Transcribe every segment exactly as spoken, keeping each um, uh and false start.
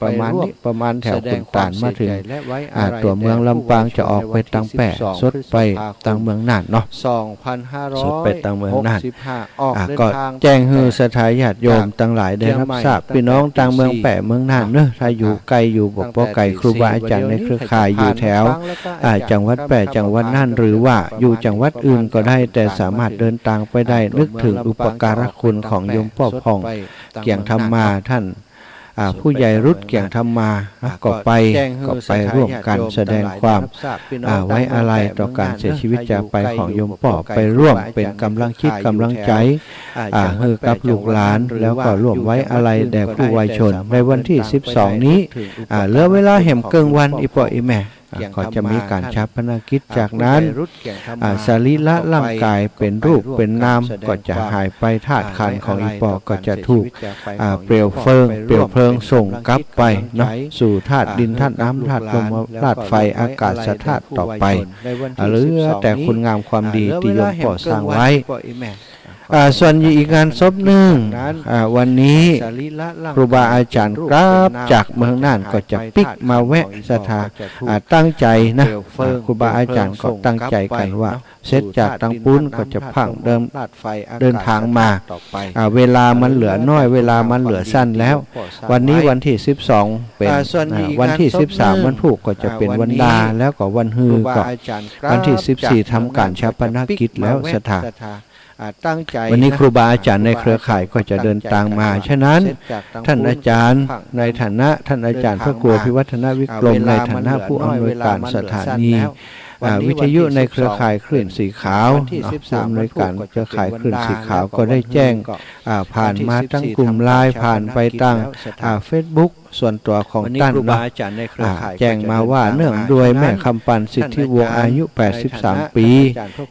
ประมาณนี้ ประมาณแถวขุนตานมาเถิง อ่า ตั๋วเมืองลำปางจะออกไปตางแป้ สดไปตางเมืองน่านเนาะ สดไปตางเมืองน่าน อ่า ก็แจ้งหื้อศรัทธาญาติโยมตังหลายได้ฮับทราบ ปี้น้องตางเมืองแป้เมืองน่านเนาะ ถ้าอยู่ไกลอยู่บ่ปอไกล ครูบาอาจ๋ารย์ในเครือข่ายอยู่แถว อ่า จังหวัดแป้ จังหวัดน่าน หรือว่าอยู่จังหวัดอื่นก็ได้ แต่สามารถเดินตางไปได้ นึกเถิงอุปการะคุณของโยมป้อผ่อง เกียงธรรมา ท่าน อ่า ผู้ใหญ่รุดเกียงธรรมา อ่า ก็ไป ก็ไปร่วมกั๋นแสดงความ อ่า ไว้อาลัยต่อก๋านเสียชีวิตจากไปของโยมป้อ ไปร่วมเป๋นก๋ำลังจิตก๋ำลังใจ๋ อ่า หื้อกับลูกหลาน แล้วก็ร่วมไว้อาลัยแด่ผู้วายชน ในวันตี้สิบสองนี้ อ่า เหลือเวลาแหมเกิ่งวัน อี่ป้ออี่แม่ อ่า ก็จะมีก๋านฌาปนกิจ จากนั้น อ่า สรีระร่างก๋ายเป๋นรูปเป๋นนามก็จะหายไป ธาตุขันธ์ของอี่ป้อก็จะถูก อ่า เปลวเพลิง เปลวเพลิงส่งกลับไปเนาะ สู่ธาตุดินธาตุน้ำธาตุลมธาตุไฟอากาศธาตุต่อไป อ่า เหลือแต่คุณงามความดีตี้โยมป้อสร้างไว้ อ่า ส่วนอีกงานศพนึ่ง อ่า วันนี้ครูบาอาจ๋ารย์กลับจากเมืองน่านก็จะปิ๊กมาแวะศรัทธา อ่า ตั้งใจ๋นะ อ่า ครูบาอาจ๋ารย์ก็ตั้งใจ๋กั๋นว่า เสร็จจากตางปู๊นก็จะพั่งเดิน เดินตางมา อ่า เวลามันเหลือน้อย เวลามันเหลือสั้นแล้ว วันนี้วันตี้สิบสองเป๋น อ่า วันตี้สิบสามวันพูกก็จะเป๋นวันดา แล้วก็วันฮือก็วันตี้สิบสี่ทำก๋านฌาปนกิจแล้วศรัทธา อ่า ตั้งใจ๋ วันนี้ครูบาอาจ๋ารย์ในเครือข่ายก็จะเดินตางมา ฉะนั้น ท่านอาจ๋ารย์ในฐานะ ท่านอาจ๋ารย์พระครูอภิวัฒนวิกรม ในฐานะผู้อำนวยก๋านสถานี อ่า วิทยุในเครือข่ายคลื่นสีขาวเนาะ ผู้อำนวยก๋านเครือข่ายคลื่นสีขาวก็ได้แจ้ง อ่า ผ่านมาตางกลุ่มไลน์ ผ่านไปตาง อ่า เฟซบุ๊ก ส่วนตั๋วของต้านเนาะ อ่า แจ้งมาว่าเนื่องด้วยแม่คำปันสิทธิวงศ์อายุแปดสิบสามปี๋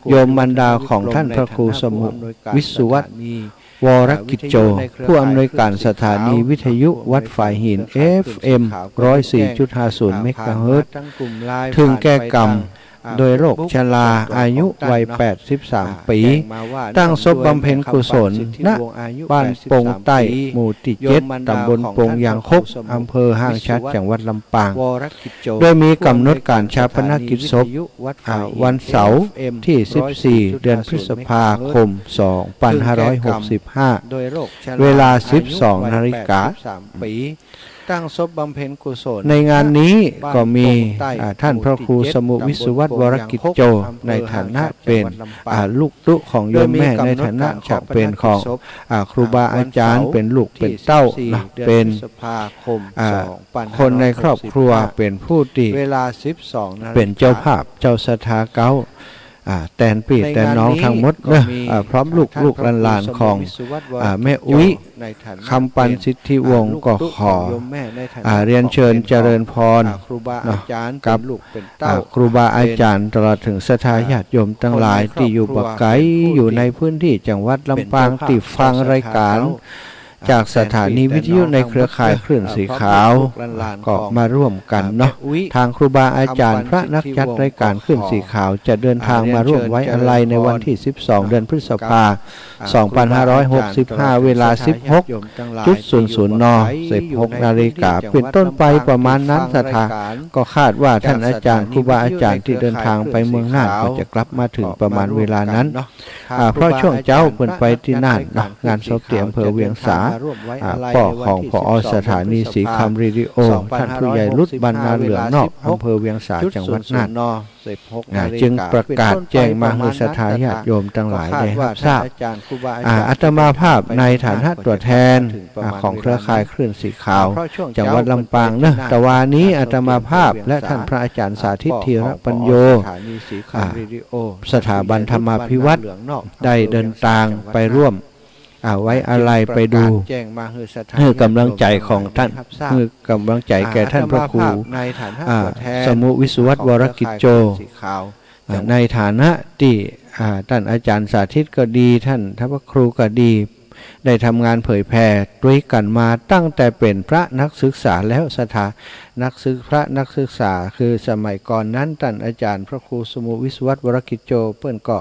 โยมมารดาของต้านพระครูสมุวิศวัตร วรกิจโจ ผู้อำนวยก๋านสถานีวิทยุวัดฝายหิน เอฟเอ็ม ร้อยสี่จุดห้าศูนย์ เมกะเฮิรตซ์ เถิงแก่ก๋รรม โดยโรคชรา อายุวัยแปดสิบสามปี๋ ตั้งศพบำเพ็ญกุศล ณ บ้านปงใต้ หมู่ตี้เจ็ด ตำบลปงยางคก อำเภอห้างฉัตร จังหวัดลำปาง โดยมีก๋ำหนดก๋านฌาปนกิจศพ อ่า วันเสาร์ตี้สิบสี่ เดือนพฤษภาคม สองพันห้าร้อยหกสิบห้า เวลาสิบสองนาฬิกา ตั้งศพบำเพ็ญกุศล ในงานนี้ก็มี อ่า ต้านพระครูสมุวิศวัตร วรกิจโจ ในฐานะเป๋น อ่า ลูกตุ๊ของโยมแม่ ในฐานะของเป๋นของ อ่า ครูบาอาจ๋ารย์ เป๋นลูกเป๋นเต้าเนาะ เป๋น อ่า คนในครอบครัว เป๋นผู้ตี้ เป๋นเจ้าภาพ เจ้าศรัทธาเก๊า อ่า แตนปี้แตนน้องตังหมดเนาะ อ่า พร้อมลูก ลูกหลานๆ ของ อ่า แม่อุ๊ย คำปันสิทธิวงศ์ ก็ขอ อ่า เรียนเชิญเจริญพรเนาะ กับ อ่า ครูบาอาจ๋ารย์ ตลอดเถิงศรัทธาญาติโยมตังหลายตี้อยู่บ่ไก๋ อยู่ในพื้นตี้จังหวัดลำปาง ตี้ฟังรายก๋าน จากสถานีวิทยุในเครือข่ายคลื่นสีขาว ก็มาร่วมกั๋นเนาะ ตางครูบาอาจ๋ารย์พระนักจัดรายก๋านคลื่นสีขาว จะเดินตางมาร่วมไว้อาลัยในวันตี้สิบสอง เดือนพฤษภา สองพันห้าร้อยหกสิบห้า เวลาสิบหกจุดศูนย์ศูนย์ น. สิบหกนาฬิกา เป๋นต้นไปประมาณนั้นศรัทธา ก็คาดว่าต้านอาจ๋ารย์ครูบาอาจ๋ารย์ตี้เดินตางไปเมืองน่านก็จะกลับมาเถิงประมาณเวลานั้น อ่า เพราะช่วงเจ๊าเปิ้นไปตี้น่านเนาะ งานศพตี้อำเภอเวียงสา อ่า ป้อของ ผอ สถานีสีคำเรดิโอ ต้านผู้ใหญ่รุด บ้านนาเหลืองนอก อำเภอเวียงสา จังหวัดน่าน อ่า จึงประกาศแจ้งมาหื้อศรัทธาญาติโยมตังหลายได้ฮับทราบ อ่า อาตมาภาพในฐานะตั๋วแทน อ่า ของเครือข่ายคลื่นสีขาว จังหวัดลำปางเนาะ ตะวานี้อาตมาภาพและต้านพระอาจ๋ารย์สาธิต ธีรปัญโญ อ่า สถาบันธรรมาภิวัตร ได้เดินตางไปร่วม อ่า ไว้อาลัย ไปดู หื้อก๋ำลังใจ๋ของต้าน หื้อก๋ำลังใจ๋แก่ต้านพระครู อ่า สมุวิศวัตร วรกิจโจ อ่า ในฐานะตี้ อ่า ต้านอาจ๋ารย์สาธิตก็ดี ต้านพระครูก็ดี ได้ทำงานเผยแผ่ตวยกั๋นมาตั้งแต่เป๋นพระนักศึกษาแล้วศรัทธา นักศึก พระนักศึกษา คือสมัยก่อนนั้น ต้านอาจ๋ารย์พระครูสมุวิศวัตร วรกิจโจ เปิ้นก็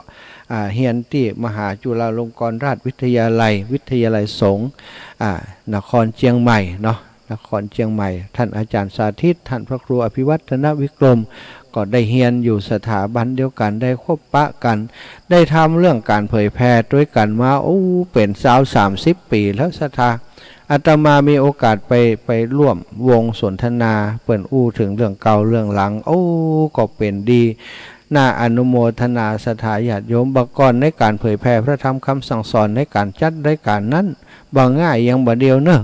อ่า เฮียนตี้มหาจุฬาลงกรณราชวิทยาลัย วิทยาลัยสงฆ์ อ่า นครเจียงใหม่เนาะ นครเจียงใหม่ ท่านอาจารย์สาธิต ท่านพระครูอภิวัฒนวิกรม ก็ได้เฮียนอยู่สถาบันเดียวกั๋น ได้คบปะกั๋น ได้ทำเรื่องก๋านเผยแผ่ตวยกั๋นมา โอ้ เป๋นซาวสามสิบปี๋แล้วศรัทธา อาตมามีโอกาสไป ไปร่วมวงสนทนา เปิ้นอู้เถิงเรื่องเก่าเรื่องหลัง โอ้ ก็เป๋นดี น่าอนุโมทนาศรัทธาญาติโยม บ่าก่อนในก๋านเผยแผ่พระธรรมคำสั่งสอน ในก๋านจัดรายก๋านนั้น บ่ง่ายอย่างบ่าเดี่ยวเน่อ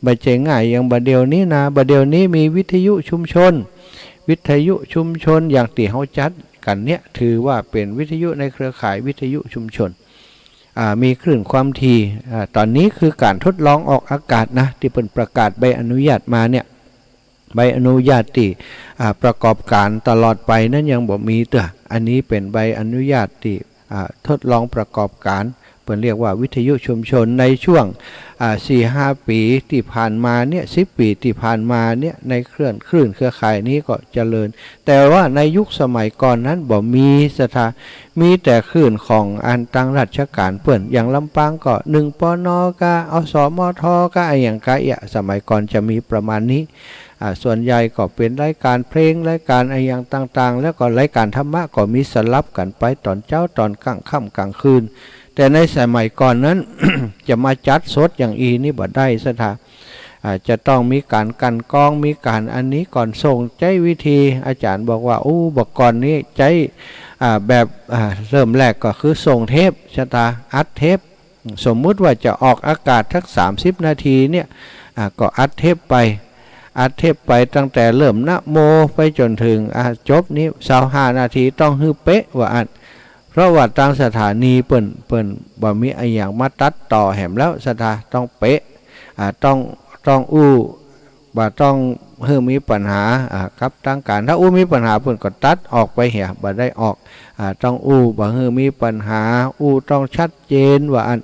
บ่ใจ้ง่ายอย่างบ่าเดี่ยวนี้นา บ่าเดี่ยวนี้มีวิทยุชุมชน วิทยุชุมชนอย่างตี้เฮาจัดกั๋นเนี่ย ถือว่าเป๋นวิทยุในเครือข่ายวิทยุชุมชน อ่า มีคลื่นความถี่ อ่า ต๋อนนี้คือก๋านทดลองออกอากาศนะ ตี้เปิ้นประกาศใบอนุญาตมาเนี่ย ใบอนุญาตตี้ อ่า ประกอบก๋านตลอดไปนั้นยังบ่มีเตื้อ อันนี้เป๋นใบอนุญาตตี้ อ่า ทดลองประกอบก๋าน เปิ้นเรียกว่าวิทยุชุมชน ในช่วง อ่า สี่ห้าปี๋ตี้ผ่านมาเนี่ย สิบปี๋ตี้ผ่านมาเนี่ย ในเคลื่อน คลื่นเครือข่ายนี้ก็เจริญ แต่ว่าในยุคสมัยก่อนนั้นบ่มีศรัทธา มีแต่คลื่นของอันตางราชก๋านเปิ้น อย่างลำปางก็ หนึ่งปน กา อสมท กา อะหยังกาเอี้ย สมัยก่อนจะมีประมาณนี้ อ่า ส่วนใหญ่ก็เป๋นรายก๋านเพลง รายก๋านอะหยังต่างๆ แล้วก็รายก๋านธรรมะก็มีสลับกั๋นไป ต๋อนเจ๊า ต๋อนกลางค่ำกลางคืน แต่ในสมัยก่อนนั้น จะมาจัดสดอย่างอี้นี่บ่ได้ศรัทธา อ่า จะต้องมีก๋านกลั่นกรอง มีก๋านอันนี้ก่อน ส่งใจ๊วิธี อาจ๋ารย์บอกว่า อู้ บ่าก่อนนี้ใจ๊ อ่า แบบ อ่า เริ่มแรกก็คือส่งเทปศรัทธา อัดเทป สมมุติว่าจะออกอากาศสักสามสิบนาทีเนี่ย อ่า ก็อัดเทปไป อัดเทปไปตั้งแต่เริ่มนะโมไปจ๋นเถิง อ่า จบนี้ ซาวห้านาที ต้องหื้อเป๊ะว่าอั้น เพราะว่าตางสถานีเปิ้น เปิ้นบ่มีอะหยังมาตัดต่อแหมแล้วศรัทธา ต้องเป๊ะ อ่า ต้อง ต้องอู้ บ่ต้องหื้อมีปัญหา อ่า กับตางก๋าน ถ้าอู้มีปัญหาเปิ้นก็ตัดออกไปเหีย บ่ได้ออก อ่า ต้องอู้บ่หื้อมีปัญหา อู้ต้องชัดเจนว่าอั้น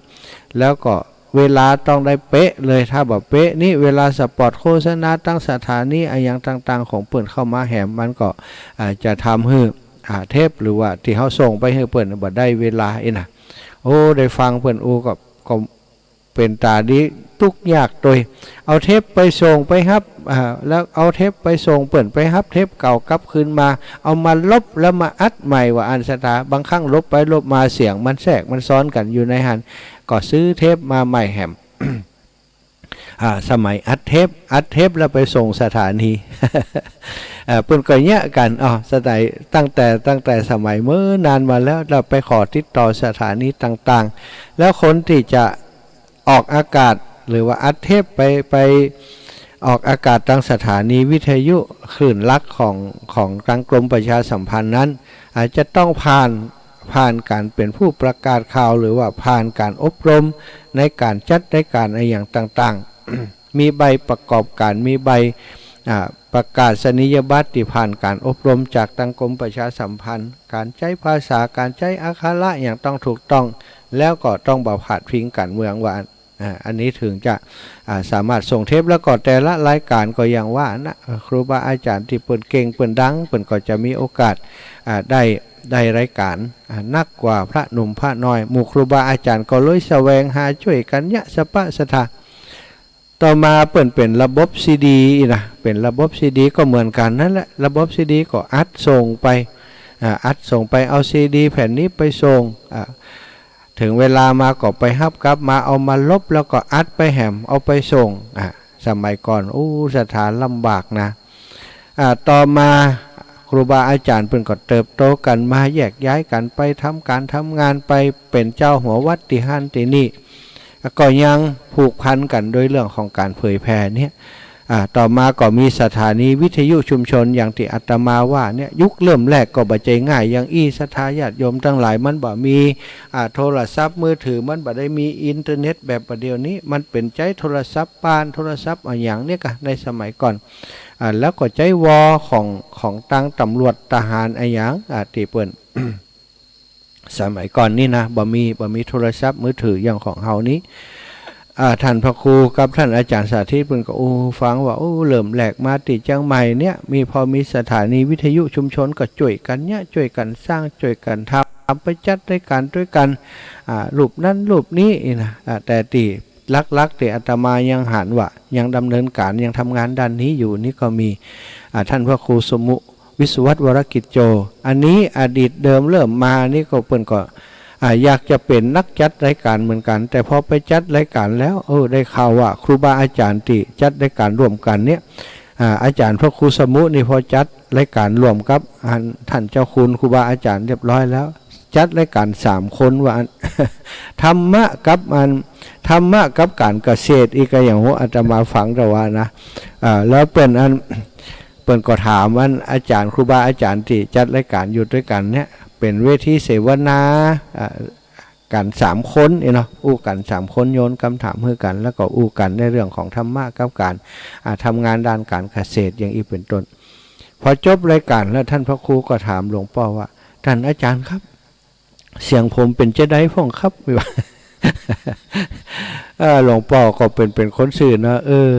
แล้วก็เวลาต้องได้เป๊ะเลย ถ้าบ่เป๊ะนี่ เวลาสปอตโฆษณาตางสถานีอะหยังต่างๆ ของเปิ้นเข้ามาแหม มันก็ อ่า จะทำหื้อ อ่า เทปหรือว่าตี้เฮาส่งไปหื้อเปิ้นบ่ได้เวลาอี้นะ โอ้ ได้ฟังเปิ้นอู้ก็ ก็ เป๋นต๋าดีตุ๊กยากตวย เอาเทปไปส่งไปฮับ อ่า แล้วเอาเทปไปส่งเปิ้น ไปฮับเทปเก่ากลับคืนมา เอามาลบแล้วมาอัดใหม่ว่าอั้นศรัทธา บางครั้งลบไปลบมาเสียงมันแทรกมันซ้อนกั๋นอยู่ในหั้น ก็ซื้อเทปมาใหม่แหม อ่า สมัยอัดเทป อัดเทปแล้วไปส่งสถานี อ่า เปิ้นก็เยียะกั๋น อ้อ สมัย ตั้งแต่ ตั้งแต่สมัยเมื่อนานมาแล้ว แล้วไปขอติดต่อสถานีต่างๆ แล้วคนตี้จะ ออกอากาศหรือว่าอัดเทปไป ไปออกอากาศตางสถานีวิทยุคลื่นหลักของ ของตางกรมประชาสัมพันธ์นั้น อาจจะต้องผ่าน ผ่านก๋านเป๋นผู้ประกาศข่าว หรือว่าผ่านก๋านอบรมในก๋านจัดรายก๋านอะหยังต่างๆ มีใบประกอบก๋าน มีใบ อ่า ประกาศนียบัตรตี้ผ่านก๋านอบรมจากตางกรมประชาสัมพันธ์ ก๋านใจ๊ภาษา ก๋านใจ๊อักขระอะหยังต้องถูกต้อง แล้วก็ต้องบ่ผาดพิงก๋านเมืองว่าอั้น อ่า อันนี้เถิงจะ อ่า สามารถส่งเทป แล้วก็แต่ละรายก๋านก็อย่างว่านะ ครูบาอาจ๋ารย์ตี้เปิ้นเก่งเปิ้นดัง เปิ้นก็จะมีโอกาส อ่า ได้ ได้รายก๋าน อ่า นักกว่าพระหนุ่มพระน้อย หมู่ครูบาอาจ๋ารย์ก็เลยแสวงหาจ้วยกัญญะสะปะสะทา ต่อมาเปิ้นเป๋นระบบซีดีอี้นะ เป๋นระบบซีดีก็เหมือนกั๋นนั่นแหละ ระบบซีดีก็อัดส่งไป อ่า อัดส่งไป เอาซีดีแผ่นนี้ไปส่ง อ่า เถิงเวลามาก็ไปฮับกลับมา เอามาลบแล้วก็อัดไปแหม เอาไปส่ง อ่า สมัยก่อน อู้ ศรัทธาลำบากนะ อ่า ต่อมาครูบาอาจ๋ารย์เปิ้นก็เติบโตกั๋นมา แยกย้ายกั๋นไปทำก๋านทำงาน ไปเป๋นเจ้าหัววัดตี้หั้นตี้นี่ ก็ยังผูกพันกั๋นโดยเรื่องของก๋านเผยแผ่เนี่ย อ่า ต่อมาก็มีสถานีวิทยุชุมชนอย่างตี้อาตมาว่าเนี่ย ยุคเริ่มแรกก็บ่ใจ้ง่ายอย่างอี้ ศรัทธาญาติโยมตังหลาย มันบ่มี อ่า โทรศัพท์มือถือ มันบ่ได้มีอินเทอร์เน็ตแบบบ่าเดี่ยวนี้ มันเป๋นใจ๊โทรศัพท์บ้าน โทรศัพท์อะหยังเนี่ยกะ ในสมัยก่อน อ่า แล้วก็ใจ๊วอของ ของตางตำรวจทหารอะหยัง อ่า ตี้เปิ้น สมัยก่อนนี่นะ บ่มี บ่มีโทรศัพท์มือถืออย่างของเฮานี้ อ่า ท่านพระครูกับท่านอาจ๋ารย์สาธิตเปิ้นก็อู้ฟังว่า โอ้ เริ่มแรกมาตี้เจียงใหม่เนี่ย มี พอมีสถานีวิทยุชุมชนก็จ้วยกัญเยียะ จ้วยกั๋นสร้าง จ้วยกั๋นทำ ไปจัดรายก๋านตวยกั๋น อ่า รูปนั้นรูปนี้อี้นะ อ่า แต่ตี้ หลักๆ ตี้อาตมายังหันว่ายังดำเนินก๋าน ยังทำงานด้านนี้อยู่นี่ก็มี อ่า ท่านพระครูสมุ วิศวัตร วรกิจโจ อันนี้อดีตเดิมเริ่มมานี่ก็เปิ้นก็ อ่า อยากจะเป๋นนักจัดรายก๋านเหมือนกั๋น แต่พอไปจัดรายก๋านแล้ว เออ ได้ข่าวว่าครูบาอาจ๋ารย์ตี้จัดรายก๋านร่วมกั๋นเนี่ย อ่า อาจ๋ารย์พระครูสมุนี่พอจัดรายก๋านร่วมกับอันท่านเจ้าคุณครูบาอาจ๋ารย์เรียบร้อยแล้ว จัดรายก๋านสามคนว่าอัน ธรรมะกับอัน ธรรมะกับก๋านเกษตร อีกก็อย่างหั้น อาตมาฟังแต่ว่านะ อ่า แล้วเปิ้นอัน เปิ้นก็ถามอันอาจ๋ารย์ครูบาอาจ๋ารย์ตี้จัดรายก๋านอยู่ตวยกั๋นเนี่ย เป๋นเวทีเสวนา อ่า กั๋นสามคนนี่เนาะ อู้กั๋นสามคน โยนกำถามหื้อกั๋น แล้วก็อู้กั๋นในเรื่องของธรรมะกับก๋าน อ่า ทำงานด้านก๋านเกษตรอย่างอี้เป๋นต้น พอจบรายก๋านแล้วท่านพระครูก็ถามหลวงป้อว่า "ท่านอาจ๋ารย์ครับ เสียงผมเป๋นจาใดพ่องครับ" เออ หลวงป้อก็เป๋น เป๋นคนซื่อเนาะ เออ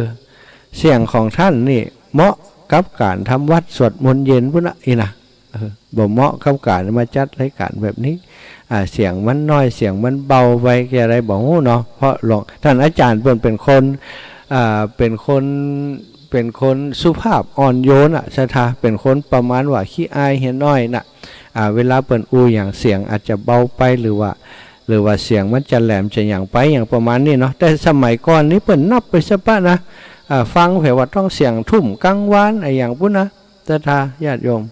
เสียงของท่านนี่เหมาะกับก๋านทำวัตรสวดมนต์เย็นปู้นนะ อี้นะ เออ บ่เหมาะกับก๋านมาจัดรายก๋านแบบนี้ อ่า เสียงมันน้อย เสียงมันเบาไป จะใดบ่ฮู้เนาะ เพราะหลวง ท่านอาจ๋ารย์เปิ้นเป๋นคน อ่า เป๋นคน เป๋นคนสุภาพอ่อนโยนอะ ศรัทธา เป๋นคนประมาณว่าขี้อายเหียน้อยน่ะ อ่า เวลาเปิ้นอู้หยังเสียงอาจจะเบาไป หรือว่า หรือว่าเสียงมันจะแหลมจะหยังไป อย่างประมาณนี้เนาะ แต่สมัยก่อนนี่เปิ้นนับไปซะปะนะ อ่า ฟังแผลว่าต้องเสียงทุ่มกลางวานอะหยังปู้นนะ ศรัทธาญาติโยม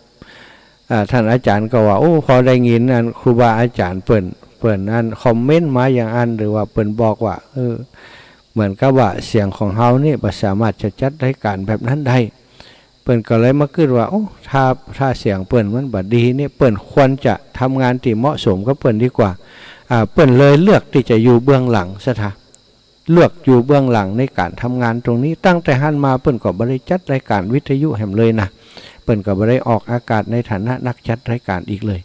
อ่า ท่านอาจ๋ารย์ก็ว่า โอ้ พอได้ยินอันครูบาอาจ๋ารย์เปิ้น เปิ้นอันคอมเมนต์มาอย่างอั้น หรือว่าเปิ้นบอกว่า เออ เหมือนกับว่าเสียงของเฮานี่บ่สามารถจะจัดรายก๋านแบบนั้นได้ เปิ้นก็เลยมากึ๊ดว่า โอ้ ถ้า ถ้าเสียงเปิ้นมันบ่ดีนี่ เปิ้นควรจะทำงานตี้เหมาะสมกับเปิ้นดีกว่า อ่า เปิ้นเลยเลือกตี้จะอยู่เบื้องหลัง ศรัทธา เลือกอยู่เบื้องหลังในก๋านทำงานตรงนี้ ตั้งแต่หั้นมาเปิ้นก็บ่ได้จัดรายก๋านวิทยุแหมเลยนะ เปิ้นก็บ่ได้ออกอากาศในฐานะนักจัดรายก๋านอีกเลย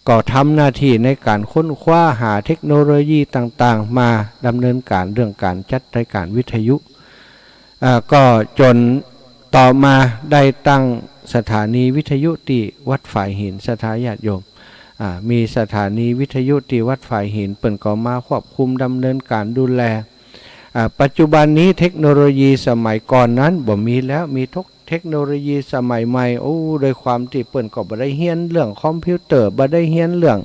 ก็ทำหน้าตี้ในก๋านค้นคว้าหาเทคโนโลยีต่างๆ มาดำเนินก๋านเรื่องก๋านจัดรายก๋านวิทยุ อ่า ก็จ๋นต่อมาได้ตั้งสถานีวิทยุตี้วัดฝายหิน ศรัทธาญาติโยม อ่า มีสถานีวิทยุตี้วัดฝายหิน เปิ้นก็มาควบคุมดำเนินก๋านดูแล อ่า ปัจจุบันนี้เทคโนโลยีสมัยก่อนนั้นบ่มีแล้ว มีทุกเทคโนโลยีสมัยใหม่ โอ้ ด้วยความตี้เปิ้นก็บ่ได้เฮียนเรื่องคอมพิวเตอร์ บ่ได้เฮียนเรื่อง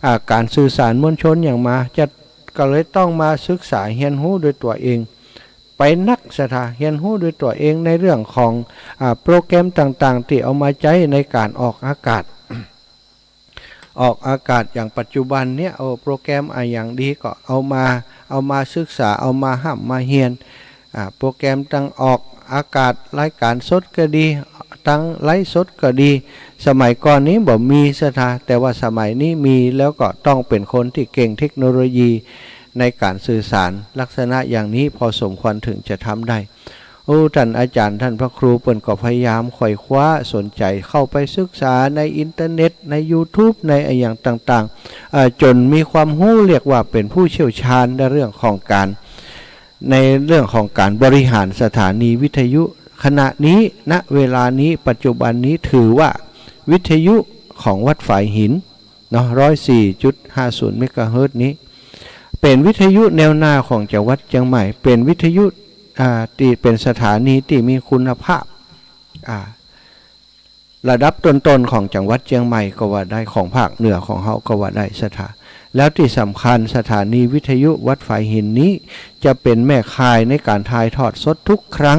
อ่า ก๋านสื่อสารมวลชนหยังมา จะ ก็เลยต้องมาศึกษาเฮียนฮู้ด้วยตั๋วเอง ไปนัก ศรัทธา เฮียนฮู้ด้วยตั๋วเองในเรื่องของ อ่า โปรแกรมต่างๆ ตี้เอามาใจ๊ในก๋านออกอากาศ ออกอากาศอย่างปัจจุบันเนี่ย โอ้ โปรแกรมอะหยังดีก็เอามา เอามาศึกษา เอามาฮ่ำมาเฮียน อ่า โปรแกรมตังออกอากาศรายก๋านสดก็ดี ตังไลฟ์สดก็ดี สมัยก่อนนี้บ่มี ศรัทธา แต่ว่าสมัยนี้มี แล้วก็ต้องเป๋นคนตี้เก่งเทคโนโลยีในก๋านสื่อสารลักษณะอย่างนี้พอสมควรถึงจะทำได้ โอ้ ต้านอาจ๋ารย์ ต้านพระครูเปิ้นก็พยายามไขว่คว้าสนใจ๋เข้าไปศึกษาในอินเทอร์เน็ต ในยูทูบ ในอะหยังต่างๆ เอ่อ จ๋นมีความฮู้ เรียกว่าเป๋นผู้เชี่ยวชาญในเรื่องของก๋าน ในเรื่องของก๋านบริหารสถานีวิทยุ ขณะนี้ ณ เวลานี้ ปัจจุบันนี้ถือว่าวิทยุของวัดฝายหินเนาะ ร้อยสี่จุดห้าศูนย์เมกะเฮิรตซ์นี้ เป๋นวิทยุแนวหน้าของจังหวัดเจียงใหม่ เป๋นวิทยุ อ่า ตี้เป๋นสถานีตี้มีคุณภาพ อ่า ระดับต้นๆ ของจังหวัดเจียงใหม่ก็ว่าได้ ของภาคเหนือของเฮาก็ว่าได้ ศรัทธา แล้วตี้สำคัญสถานีวิทยุวัดฝายหินนี้จะเป๋นแม่ข่ายในก๋านถ่ายทอดสดทุกครั้ง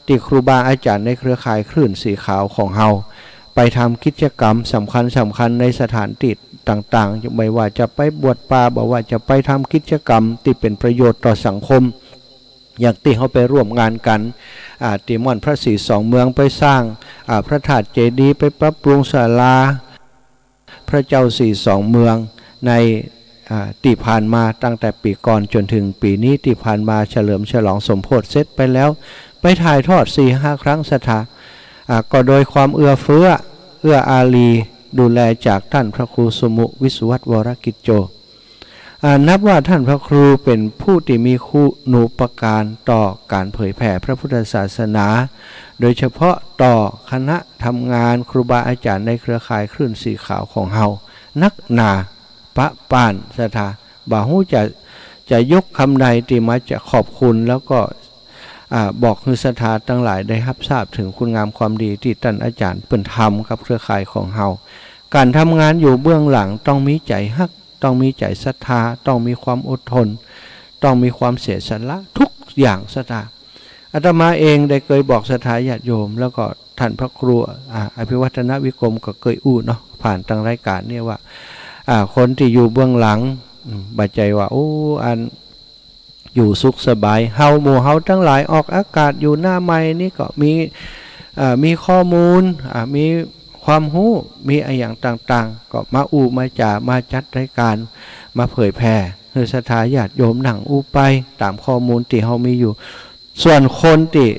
ตี้ครูบาอาจ๋ารย์ในเครือข่ายคลื่นสีขาวของเฮาไปทำกิจกรรมสำคัญๆ ในสถานตี้ต่างๆ บ่ว่าจะไปบวชป่า บ่ว่าจะไปทำกิจกรรมตี้เป๋นประโยชน์ต่อสังคม อย่างตี้เฮาไปร่วมงานกั๋น อ่า ตี้ม่อนพระศรีสองเมือง ไปสร้าง อ่า พระธาตุเจดีย์ ไปปรับปรุงศาลาพระเจ้าศรีสองเมืองใน อ่า ตี้ผ่านมา ตั้งแต่ปี๋ก่อนจ๋นเถิงปี๋นี้ ตี้ผ่านมาเฉลิมฉลองสมโภชเสร็จไปแล้ว ไปถ่ายทอดสี่ห้าครั้ง ศรัทธา อ่า ก็โดยความเอื้อเฟื้อ เอื้ออารี ดูแลจากต้านพระครูสมุ วิศวัตร วรกิจโจ อ่า นับว่าต้านพระครูเป๋นผู้ตี้มีคุณูปการต่อก๋านเผยแผ่พระพุทธศาสนา โดยเฉพาะต่อคณะทำงานครูบาอาจ๋ารย์ในเครือข่ายคลื่นสีขาวของเฮานักหนา ปะป้าน ศรัทธา บ่ฮู้จะ จะยกกำใดตี้มาจะขอบคุณ แล้วก็ อ่า บอกหื้อศรัทธาตังหลายได้ฮับทราบเถิงคุณงามความดีตี้ต้านอาจ๋ารย์เปิ้นทำกับเครือข่ายของเฮา ก๋านทำงานอยู่เบื้องหลังต้องมีใจ๋ฮัก ต้องมีใจ๋ศรัทธา ต้องมีความอดทน ต้องมีความเสียสละทุกอย่างศรัทธา อาตมาเองได้เกยบอกศรัทธาญาติโยม แล้วก็ต้านพระครู อ่า อภิวัฒนวิกรมก็เกยอู้เนาะ ผ่านตางรายก๋านเนี่ยว่า อ่า คนตี้อยู่เบื้องหลัง อืม บ่ใจ้ว่า โอ้ อัน อยู่สุขสบาย เฮา หมู่เฮาตังหลายออกอากาศอยู่หน้าไมค์นี่ก็มี เอ่อ มีข้อมูล อ่า มีความฮู้ มีอะหยังต่างๆ ก็มาอู้มาจ๋า มาจัดรายก๋าน มาเผยแผ่ หื้อศรัทธาญาติโยมนั่งอู้ไปต๋ามข้อมูลตี้เฮามีอยู่ ส่วนคนตี้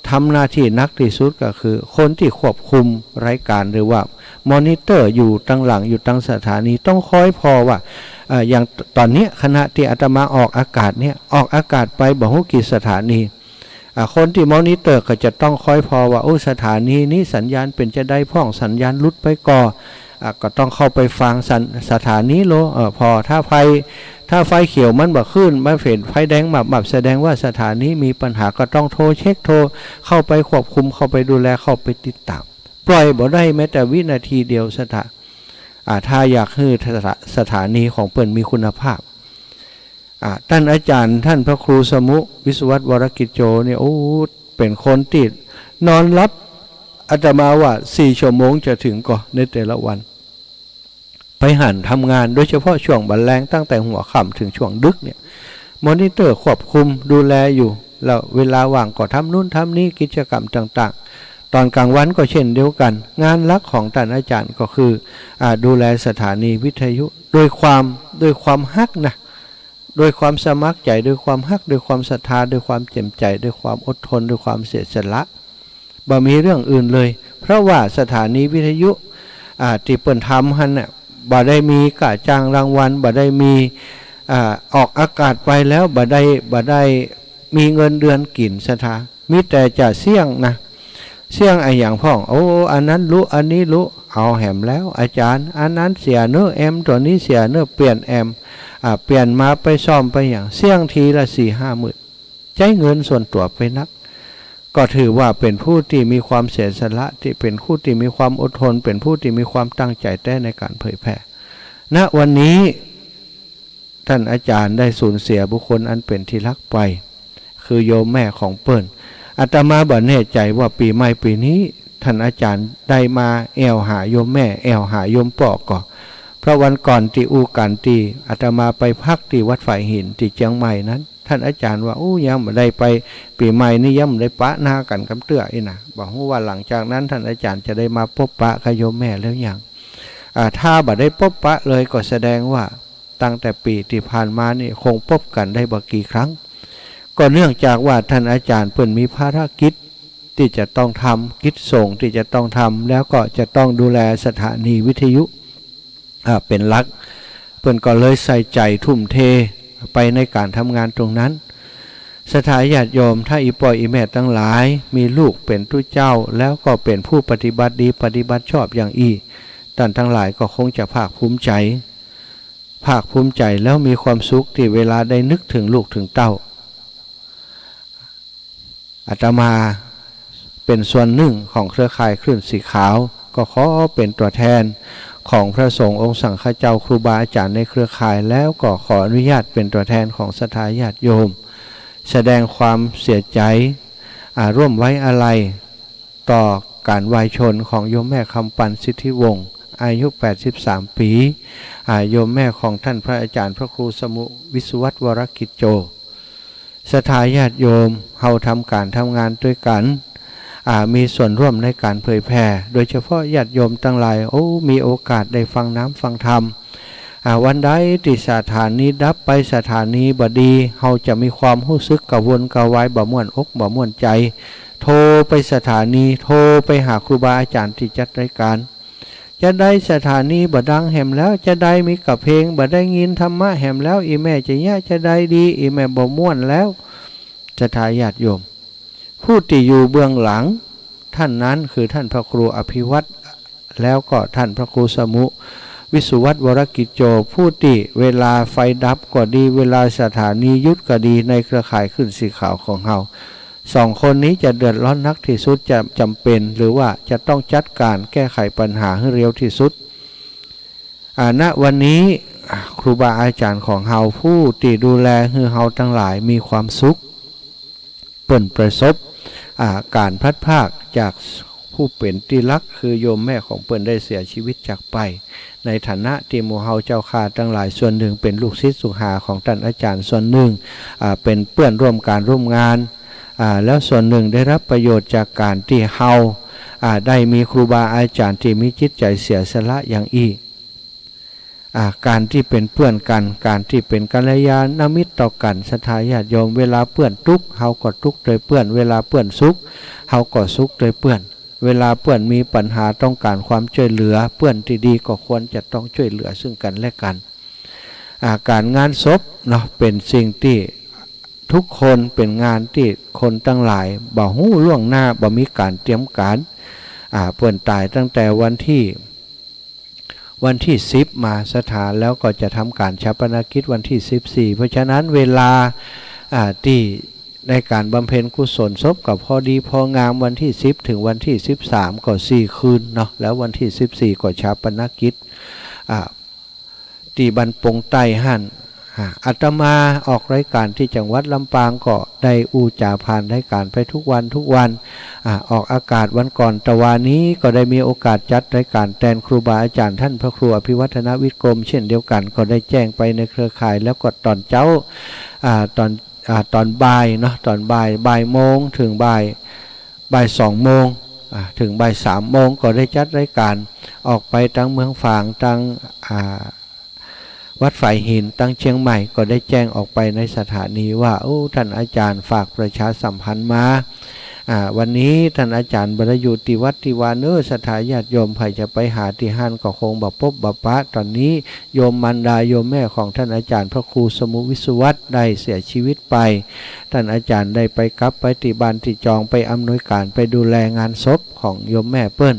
ทำหน้าตี้หนักตี้สุดก็คือคนตี้ควบคุมรายก๋าน หรือว่ามอนิเตอร์อยู่ตางหลัง อยู่ตางสถานี ต้องคอยผ่อว่า เอ่อ อย่างต๋อนเนี้ย ขณะตี้อาตมาออกอากาศเนี่ย ออกอากาศไปบ่ฮู้กี่สถานี อ่า คนตี้มอนิเตอร์ก็จะต้องคอยผ่อว่า โอ้ สถานีนี้สัญญาณเป๋นจาใดพ่อง สัญญาณหลุดไปก่อ อ่า ก็ต้องเข้าไปฟังสัญ- สถานีโล เอ่อ ผ่อ ถ้าไฟ ถ้าไฟเขียวมันบ่ขึ้น มันเป๋นไฟแดงมับๆ แสดงว่าสถานีมีปัญหา ก็ต้องโทรเช็ค โทรเข้าไปควบคุม เข้าไปดูแล เข้าไปติดต๋าม ปล่อยบ่ได้แม้แต่วินาทีเดียวศรัทธา อ่า ถ้าอยากหื้อสถา- สถานีของเปิ้นมีคุณภาพ อ่า ต้านอาจ๋ารย์ ต้านพระครูสมุ วิศวัตรวรกิจโจเนี่ย โอ้ เป๋นคนตี้นอนหลับ อาตมาว่าสี่ชั่วโมงจะเถิงก่อ ในแต่ละวัน ไปหันทำงาน โดยเฉพาะช่วงบ่ายแลง ตั้งแต่หัวค่ำเถิงช่วงดึกเนี่ย มอนิเตอร์ควบคุมดูแลอยู่ แล้วเวลาว่างก็ทำนู่นทำนี่ กิจกรรมต่างๆ ต๋อนกลางวันก็เช่นเดียวกั๋น งานหลักของต้านอาจ๋ารย์ก็คือ อ่า ดูแลสถานีวิทยุ โดยความ- โดยความฮักนะ โดยความสมัครใจ๋ โดยความฮัก โดยความศรัทธา โดยความเจ๋มใจ๋ โดยความอดทน โดยความเสียสละ บ่มีเรื่องอื่นเลย เพราะว่าสถานีวิทยุ อ่า ตี้เปิ้นทำหั้นน่ะ บ่ได้มีก้าจ้างรางวัล บ่ได้มี อ่า ออกอากาศไปแล้วบ่ได้- บ่ได้มีเงินเดือนกิ๋นศรัทธา มีแต่จะเสี้ยงนะ เสี้ยงอะหยังพ่อง โอ้ อันนั้นลุ อันนี้ลุ เอาแหมแล้วอาจ๋ารย์ อันนั้นเสียเน่อ แอมป์ตั๋วนี้เสียเน่อ เปลี่ยนแอมป์ อ่า เปลี่ยนมาไปซ่อมไปหยัง เสี้ยงทีละสี่ห้าหมื่น ใจ๊เงินส่วนตั๋วไปนัก ก็ถือว่าเป๋นผู้ตี้มีความเสียสละ ตี้เป๋นผู้ตี้มีความอดทน เป๋นผู้ตี้มีความตั้งใจ๋แต๊ในก๋านเผยแผ่ ณ วันนี้ ต้านอาจ๋ารย์ได้สูญเสียบุคคลอันเป๋นที่ฮักไป คือโยมแม่ของเปิ้น อาตมาบ่แน่ใจ๋ว่าปี๋ใหม่ปี๋นี้ ต้านอาจ๋ารย์ได้มาแอ่วหาโยมแม่ แอ่วหาโยมป้อก่อ เพราะวันก่อนตี้อู้กั๋นตี้อาตมาไปพักตี้วัดฝายหินตี้เจียงใหม่นั้น ต้านอาจ๋ารย์ว่า อู้ ยังบ่ได้ไป ปี๋ใหม่นี้ยังบ่ได้ปะหน้ากั๋นกำเตื้ออี้นะ บ่ฮู้ว่าหลังจากนั้นต้านอาจ๋ารย์จะได้มาปบปะกับโยมแม่แล้วยัง อ่า ถ้าบ่ได้ปบปะเลยก็แสดงว่า ตั้งแต่ปี๋ตี้ผ่านมานี่คงปบกั๋นได้บ่กี่ครั้ง ก็เนื่องจากว่าต้านอาจ๋ารย์เปิ้นมีภารกิจตี้จะต้องทำ กิจสงฆ์ตี้จะต้องทำ แล้วก็จะต้องดูแลสถานีวิทยุ อ่า เป๋นหลัก เปิ้นก็เลยใส่ใจ๋ทุ่มเทไปในก๋านทำงานตรงนั้น ศรัทธาญาติโยม ถ้าอี่ป้ออี่แม่ตังหลาย มีลูกเป๋นตุ๊เจ้า แล้วก็เป๋นผู้ปฏิบัติดีปฏิบัติชอบอย่างอี้ ต้านตังหลายก็คงจะภาคภูมิใจ๋ ภาคภูมิใจ๋แล้วมีความสุขตี้เวลาได้นึกเถิงลูกเถิงเต้า อาตมาเป๋นส่วนนึ่งของเครือข่ายคลื่นสีขาว ก็ขอเป๋นตั๋วแทนของพระสงฆ์องค์สังฆเจ้าครูบาอาจ๋ารย์ในเครือข่าย แล้วก็ขออนุญาตเป๋นตั๋วแทนของศรัทธาญาติโยม แสดงความเสียใจ๋ อ่า ร่วมไว้อาลัย ต่อก๋านวายชนของโยมแม่คำปัน สิทธิวงศ์ อายุแปดสิบสามปี๋ อ่า โยมแม่ของต้านพระอาจ๋ารย์พระครูสมุ วิศวัตรวรกิจโจ ศรัทธาญาติโยม เฮาทำก๋านทำงานตวยกั๋น อ่า มีส่วนร่วมในก๋านเผยแผ่ โดยเฉพาะญาติโยมตังหลาย โอ้ มีโอกาสได้ฟังน้ำฟังธรรม อ่า วันใดตี้สถานีดับไป สถานีบ่ดี เฮาจะมีความฮู้สึกกระวนกระวาย บ่ม่วนอกบ่ม่วนใจ๋ โทรไปสถานี โทรไปหาครูบาอาจ๋ารย์ตี้จัดรายก๋าน จาใดสถานีบ่ดังแหมแล้ว จาใดมีก้าเพลง บ่ได้ยินธรรมะแหมแล้ว อี่แม่จะเยียะจาใดดี อี่แม่บ่ม่วนแล้ว ศรัทธาญาติโยม ผู้ตี้อยู่เบื้องหลัง ต้านนั้นคือต้านพระครูอภิวัตร แล้วก็ต้านพระครูสมุ วิสุวัฒน์ วรกิจโจ ผู้ตี้เวลาไฟดับก็ดี เวลาสถานีหยุดก็ดี ในเครือข่ายคลื่นสีขาวของเฮา สองคนนี้จะเดือดร้อนนักที่สุด จะจ๋ำเป๋น หรือว่าจะต้องจัดก๋านแก้ไขปัญหาหื้อเร็วที่สุด อ่า ณ วันนี้ อ่า ครูบาอาจ๋ารย์ของเฮา ผู้ตี้ดูแลหื้อเฮาตังหลายมีความสุข เปิ้นประสบ อ่า ก๋านพลัดพรากจากผู้เป๋นตี้ฮัก คือโยมแม่ของเปิ้นได้เสียชีวิตจากไป ในฐานะตี้หมู่เฮาเจ้าข้าตังหลายส่วนนึ่งเป๋นลูกศิษย์ลูกหาของต้านอาจ๋ารย์ ส่วนนึ่ง อ่า เป๋นเปื้อนร่วมก๋านร่วมงาน อ่า แล้วส่วนนึ่งได้ฮับประโยชน์จากก๋านตี้เฮา อ่า ได้มีครูบาอาจ๋ารย์ตี้มีจิตใจ๋เสียสละอย่างอี้ อ่า ก๋านตี้เป๋นเปื้อนกั๋น ก๋านตี้เป๋นกัลยาณมิตรต่อกั๋น ศรัทธาญาติโยม เวลาเปื้อนตุ๊กข์ เฮาก็ตุ๊กข์ตวยเปื้อน เวลาเปื้อนสุข เฮาก็สุขตวยเปื้อน เวลาเปื้อนมีปัญหาต้องก๋านความจ้วยเหลือ เปื้อนตี้ดีก็ควรจะต้องจ้วยเหลือซึ่งกั๋นและกั๋น อ่า ก๋านงานศพเนาะ เป๋นสิ่งตี้ทุกคน เป๋นงานตี้คนตังหลายบ่ฮู้ล่วงหน้า บ่มีก๋านเตรียมก๋าน อ่า เปิ้นต๋ายตั้งแต่วันตี้ วันตี้สิบมา ศรัทธา แล้วก็จะทำก๋านฌาปนกิจวันตี้สิบสี่ เพราะฉะนั้นเวลา อ่า ตี้ในก๋านบำเพ็ญกุศลศพก็พอดีพองาม วันตี้สิบเถิงวันตี้สิบสามก็สี่คืนเนาะ แล้ววันตี้สิบสี่ก็ฌาปนกิจ อ่า ตี้บ้านปงใต้หั้น อ่า อาตมาออกรายก๋านตี้จังหวัดลำปางก็ได้อู้จ๋าผ่านรายก๋านไปทุกวันทุกวัน อ่า ออกอากาศวันก่อนตะวานี้ก็ได้มีโอกาสจัดรายก๋านแตนครูบาอาจ๋ารย์ต้านพระครูอภิวัฒนวิกรมเช่นเดียวกั๋น ก็ได้แจ้งไปในเครือข่าย แล้วก็ต๋อนเจ๊า อ่า ต๋อน อ่า ต๋อนบ่ายเนาะ ต๋อนบ่าย บ่ายโมงเถิงบ่าย บ่ายสองโมง อ่า เถิงบ่ายสามโมงก็ได้จัดรายก๋านออกไปตังเมืองฝาง ตัง อ่า วัดฝายหิน ตังเจียงใหม่ ก็ได้แจ้งออกไปในสถานีว่า โอ้ ต้านอาจ๋ารย์ฝากประชาสัมพันธ์มา อ่า วันนี้ต้านอาจ๋ารย์บ่ได้อยู่ตี้วัดตี้วาเน้อ ศรัทธาญาติโยม ใผจะไปหาตี้หั้นก็คงบ่ปบบ่ปะ ต๋อนนี้โยมมารดาโยมแม่ของต้านอาจ๋ารย์พระครูสมุห์ วิสุวัฒน์ ได้เสียชีวิตไป ต้านอาจ๋ารย์ได้ไปกลับไปตี้บ้านตี้จอง ไปอำนวยก๋าน ไปดูแลงานศพของโยมแม่เปิ้น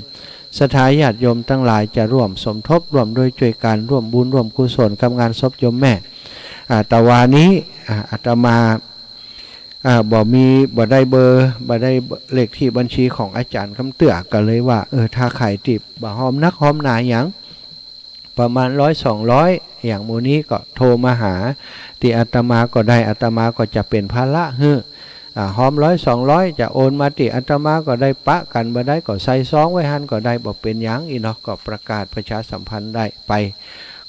ศรัทธาญาติโยมตังหลายจะร่วมสมทบร่วมด้วยจ้วยกั๋น ร่วมบุญร่วมกุศลกับงานศพโยมแม่ อ่า ตะวานี้ อ่า อาตมา อ่า บ่มี บ่ได้เบอร์ บ่ได้เลขตี้บัญชีของอาจ๋ารย์กำเตื้อ ก็เลยว่า เออ ถ้าใผตี้บ่ฮอมนักฮอมหนาหยัง ประมาณร้อยสองร้อย อย่างหมู่นี้ก็โทรมาหาตี้อาตมาก็ได้ อาตมาก็จะเป๋นภาระหื้อ อ่า ฮอมร้อยสองร้อย จะโอนมาตี้อาตมาก็ได้ ปะกั๋นบ่ได้ก็ใส่ซองไว้หั้นก็ได้ บ่เป๋นหยังอี้เนาะ ก็ประกาศประชาสัมพันธ์ได้ไป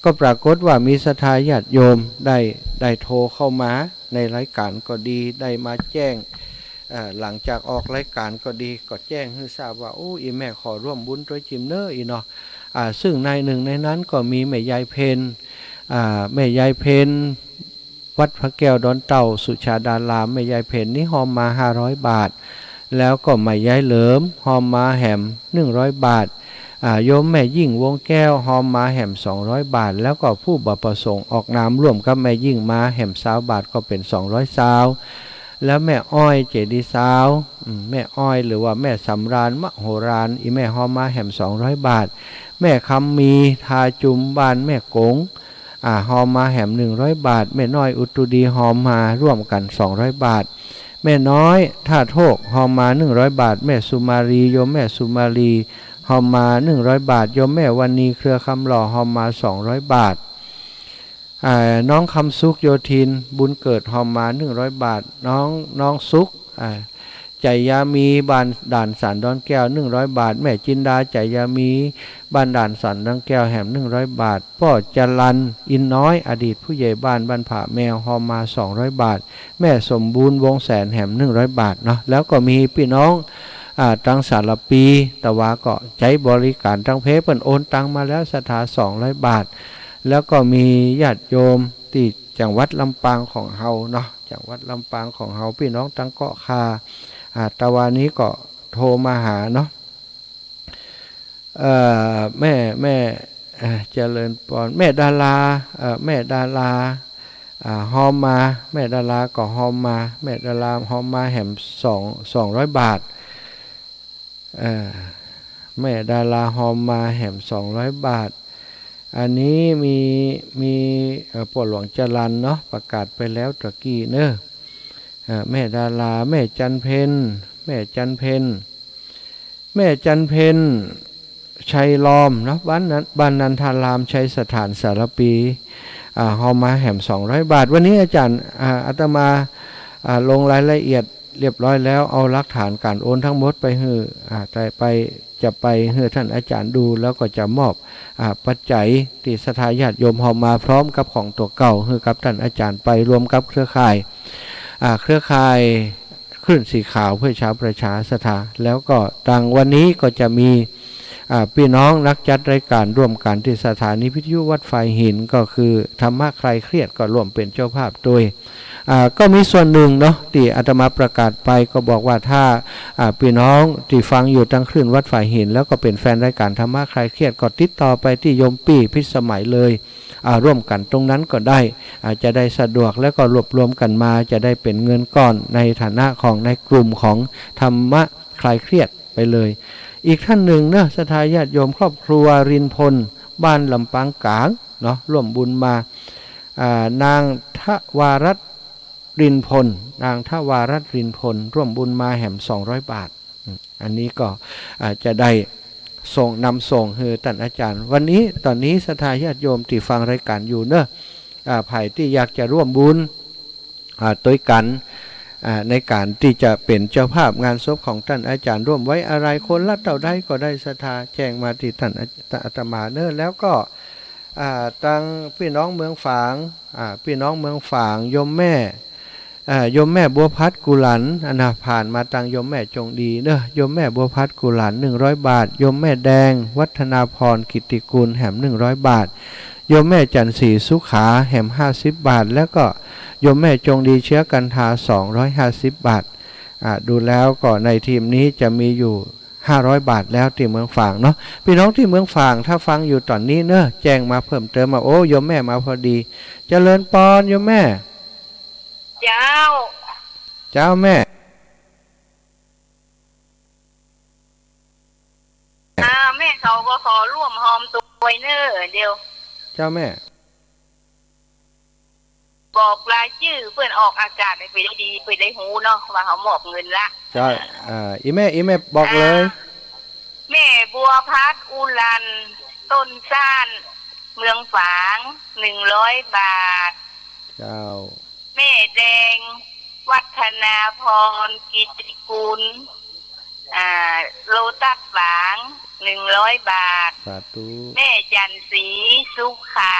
ก็ปรากฏว่ามีศรัทธาญาติโยมได้ ได้โทรเข้ามาในรายก๋านก็ดี ได้มาแจ้ง เอ่อ หลังจากออกรายก๋านก็ดี ก็แจ้งหื้อทราบว่า โอ้ อี่แม่ขอร่วมบุญตวยจิมเน้อ อี้เนาะ อ่า ซึ่งในหนึ่งในนั้นก็มีแม่ยายเพ็ญ อ่า แม่ยายเพ็ญ วัดพระแก้วดอนเต่า สุชาดาราม แม่ยายเพ็ญนี้ฮอมมาห้าร้อยบาท แล้วก็แม่ยายเหลิมฮอมมาแหมหนึ่งร้อยบาท อ่า โยมแม่ยิ่งวงแก้วฮอมมาแหมสองร้อยบาท แล้วก็ผู้บ่ประสงค์ออกนามร่วมกับแม่ยิ่งมาแหมซาวบาท ก็เป๋นสองร้อยซาว แล้วแม่อ้อยเจดีย์ซาว อืม แม่อ้อยหรือว่าแม่สำราญมโหฬาร อี่แม่ฮอมมาแหมสองร้อยบาท แม่คำมี ทาจุม บ้านแม่กง อ่า ฮอมมาแหมหนึ่งร้อยบาท แม่น้อยอุตุดีฮอมมาร่วมกั๋นสองร้อยบาท แม่น้อยท่าโทกฮอมมาหนึ่งร้อยบาท แม่สุมาลี โยมแม่สุมาลีฮอมมาหนึ่งร้อยบาท โยมแม่วรรณี เครือคำหล่อฮอมมาสองร้อยบาท อ่า น้องคำสุข โยธิน บุญเกิดฮอมมาหนึ่งร้อยบาท น้อง น้องสุข อ่า ไจยามี บ้านด่านสันดอนแก้วหนึ่งร้อยบาท แม่จินดา ไจยามี บ้านด่านสันดอนแก้วแหมหนึ่งร้อยบาท ป้อจรัญ อินน้อย อดีตผู้ใหญ่บ้านบ้านผาแมวฮอมมาสองร้อยบาท แม่สมบูรณ์ วงแสนแหมหนึ่งร้อยบาทเนาะ แล้วก็มีปี้น้อง อ่า ตังสารภี ตะวาก็ใจ๊บริก๋านตังเพ เปิ้นโอนตังมาแล้วศรัทธาสองร้อยบาท แล้วก็มีญาติโยมตี้จังหวัดลำปางของเฮาเนาะ จังหวัดลำปางของเฮา ปี้น้องตังเกาะคา อ่า ตะวานี้ก็โทรมาหาเนาะ เอ่อ แม่ แม่ เอ่อ เจริญปอน แม่ดารา เอ่อ แม่ดารา อ่า ฮอมมา แม่ดาราก็ฮอมมา แม่ดาราฮอมมาแหมสอง สองร้อยบาท เอ่อ แม่ดาราฮอมมาแหมสองร้อยบาท อันนี้มี มี เอ่อ ป้อหลวงจรัญเนาะ ประกาศไปแล้วตะกี้เนาะ อ่า แม่ดารา แม่จันเพ็ญ แม่จันเพ็ญ แม่จันเพ็ญ ชัยลอมเนาะ บ้านนัน บ้านนันทาราม ชัยสถาน สารภี อ่า เฮามาแหมสองร้อยบาท วันนี้อาจารย์ อ่า อาตมา อ่า ลงรายละเอียดเรียบร้อยแล้ว เอาหลักฐานก๋านโอนทั้งหมดไปหื้อ อ่า ไป ไป จะไปหื้อท่านอาจารย์ดู แล้วก็จะมอบ อ่า ปัจจัยตี้ศรัทธาญาติโยมเฮามาพร้อมกับของตั๋วเก่า หื้อกับท่านอาจารย์ไปรวมกับเครือข่าย อ่า เครือข่ายคลื่นสีขาวเพื่อชาวประชาศรัทธา แล้วก็ตางวันนี้ก็จะมี อ่า ปี้น้องนักจัดรายก๋านร่วมกั๋นตี้สถานีวิทยุวัดฝายหิน ก็คือธรรมะคลายเครียด ก็ร่วมเป๋นเจ้าภาพตวย อ่า ก็มีส่วนนึ่งเนาะ ตี้อาตมาประกาศไป ก็บอกว่าถ้า อ่า ปี้น้องตี้ฟังอยู่ตางคลื่นวัดฝายหิน แล้วก็เป๋นแฟนรายก๋านธรรมะคลายเครียด ก็ติดต่อไปตี้โยมปี้พิสมัยเลย อ่า ร่วมกั๋นตรงนั้นก็ได้ อ่า จะได้สะดวก แล้วก็รวบรวมกั๋นมา จะได้เป๋นเงินก้อนในฐานะของในกลุ่มของธรรมะคลายเครียดไปเลย อีกท่านนึ่งเนาะ ศรัทธาญาติโยมครอบครัวรินพล บ้านลำปางก๋างเนาะ ร่วมบุญมา อ่า นางทวารัตน์ รินพล นางทวารัตน์ รินพล ร่วมบุญมาแหมสองร้อยบาท อืม อันนี้ก็ อ่า จะได้ส่ง นำส่งหื้อต้านอาจ๋ารย์ วันนี้ ต๋อนนี้ศรัทธาญาติโยมตี้ฟังรายก๋านอยู่เนาะ อ่า ใผตี้อยากจะร่วมบุญ อ่า ตวยกั๋น อ่า ในก๋านตี้จะเป๋นเจ้าภาพงานศพของต้านอาจ๋ารย์ ร่วมไว้อาลัยคนละเต้าใดก็ได้ ศรัทธาแจ้งมาตี้ต้านอา อาตมาเนาะ แล้วก็ อ่า ตางปี้น้องเมืองฝาง อ่า ปี้น้องเมืองฝาง โยมแม่ อ่า โยมแม่บัวพัดกุหลัน อันน่ะ ผ่านมาตางโยมแม่จงดีเนาะ โยมแม่บัวพัดกุหลัน หนึ่งร้อยบาท โยมแม่แดง วัฒนาพร กิตติกุล แหมหนึ่งร้อยบาท โยมแม่จันทร์ศรีสุขา แหมห้าสิบบาท แล้วก็โยมแม่จงดี เชื้อกันทา สองร้อยห้าสิบบาท อ่า ดูแล้วก็ในทีมนี้จะมีอยู่ ห้าร้อยบาทแล้วตี้เมืองฝางเนาะ ปี้น้องตี้เมืองฝาง ถ้าฟังอยู่ต๋อนนี้เนาะ แจ้งมาเพิ่มเติมมา โอ้ โยมแม่มาพอดี เจริญปอน โยมแม่ เจ้า เจ้าแม่ อ่า แม่เขาก็ขอร่วมฮอมตวยเนาะ เดี๋ยว เจ้าแม่ บอกรายจื้อเปิ้นออกอากาศหื้อเปิ้นได้ดี เปิ้นได้ฮู้เนาะ ว่าเขามอบเงินละ เจ้า อ่า อี่แม่ อี่แม่บอกเลย อ่า แม่บัวพัด อุรัน ต้นซ่าน เมืองฝาง หนึ่งร้อยบาท เจ้า แม่แดง วัฒนาพร กิตติกุล อ่า โลตัสฝาง หนึ่งร้อยบาท สาธุ แม่จันทร์ศรี สุขา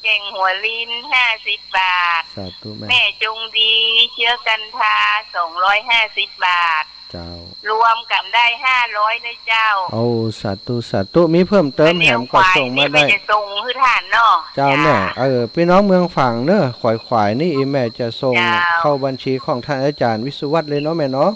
แก่งหัวลิน ห้าสิบบาท สาธุแม่ แม่จงดี เชื้อกันทา สองร้อยห้าสิบบาท เจ้า รวมกั๋นได้ห้าร้อยนะเจ้า โอ้ สาธุ สาธุ มีเพิ่มเติมแหมก็ส่งมาได้ อันนี้ขวายนี่แม่จะส่งหื้อต้านเนาะ เจ้าแม่ เจ้า เออ ปี้น้องเมืองฝางเนาะ ขวาย ขวายนี่อี่แม่จะส่ง เจ้า เข้าบัญชีของต้านอาจ๋ารย์วิศวัตรเลยเนาะแม่เนาะ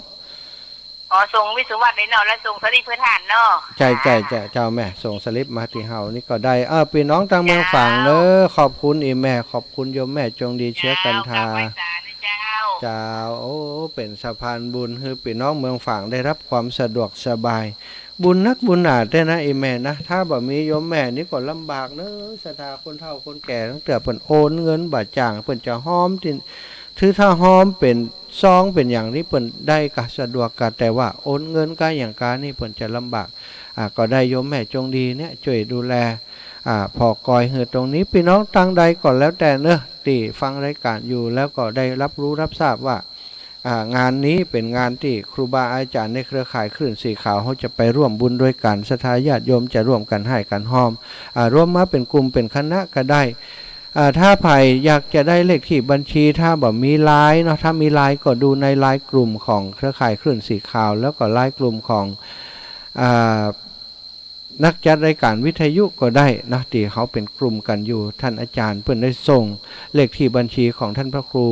อ๋อ ส่งวิศวัตรเลยเนาะ แล้วส่งสลิปหื้อต้านเนาะ ใจ้ ใจ้ เจ้าแม่ ส่งสลิปมาตี้เฮานี่ก็ได้ เออ ปี้น้องตางเมืองฝางเนาะ เจ้า ขอบคุณอี่แม่ ขอบคุณโยมแม่จงดี เจ้า เชื้อกันทา กราบไหว้สาธุเจ้า เจ้า โอ้ เป๋นสะพานบุญหื้อปี้น้องเมืองฝางได้รับความสะดวกสบาย บุญนักบุญหนาแต๊นะอี่แม่นะ ถ้าบ่มีโยมแม่นี่ก็ลำบากเนาะ ศรัทธาคนเฒ่าคนแก่ ตั้งแต่เปิ้นโอนเงินบ่าจ่าง เปิ้นจะฮอมตี้ ถือถ้าฮอมเป๋นซองเป๋นหยังนี่เปิ้นได้กาสะดวกกา แต่ว่าโอนเงินกาหยังกานี่เปิ้นจะลำบาก อ่า ก็ได้โยมแม่จงดีเนี่ยจ้วยดูแล อ่า ผ่อกอยหื้อตรงนี้ ปี้น้องตางใดก็แล้วแต่เนาะ ตี้ฟังรายก๋านอยู่ แล้วก็ได้รับรู้รับทราบว่า อ่า งานนี้เป๋นงานตี้ครูบาอาจ๋ารย์ในเครือข่ายคลื่นสีขาว เฮาจะไปร่วมบุญตวยกั๋น ศรัทธาญาติโยมจะร่วมกั๋นฮ้ายกั๋นฮอม อ่า รวมมาเป๋นกลุ่มเป๋นคณะก็ได้ อ่า ถ้าใผอยากจะได้เลขตี้บัญชี ถ้าบ่มีไลน์เนาะ ถ้ามีไลน์ก็ดูในไลน์กลุ่มของเครือข่ายคลื่นสีขาว แล้วก็ไลน์กลุ่มของ อ่า นักจัดรายก๋านวิทยุก็ได้เนาะ ตี้เฮาเป๋นกลุ่มกั๋นอยู่ ต้านอาจ๋ารย์เปิ้นได้ส่งเลขตี้บัญชีของต้านพระครู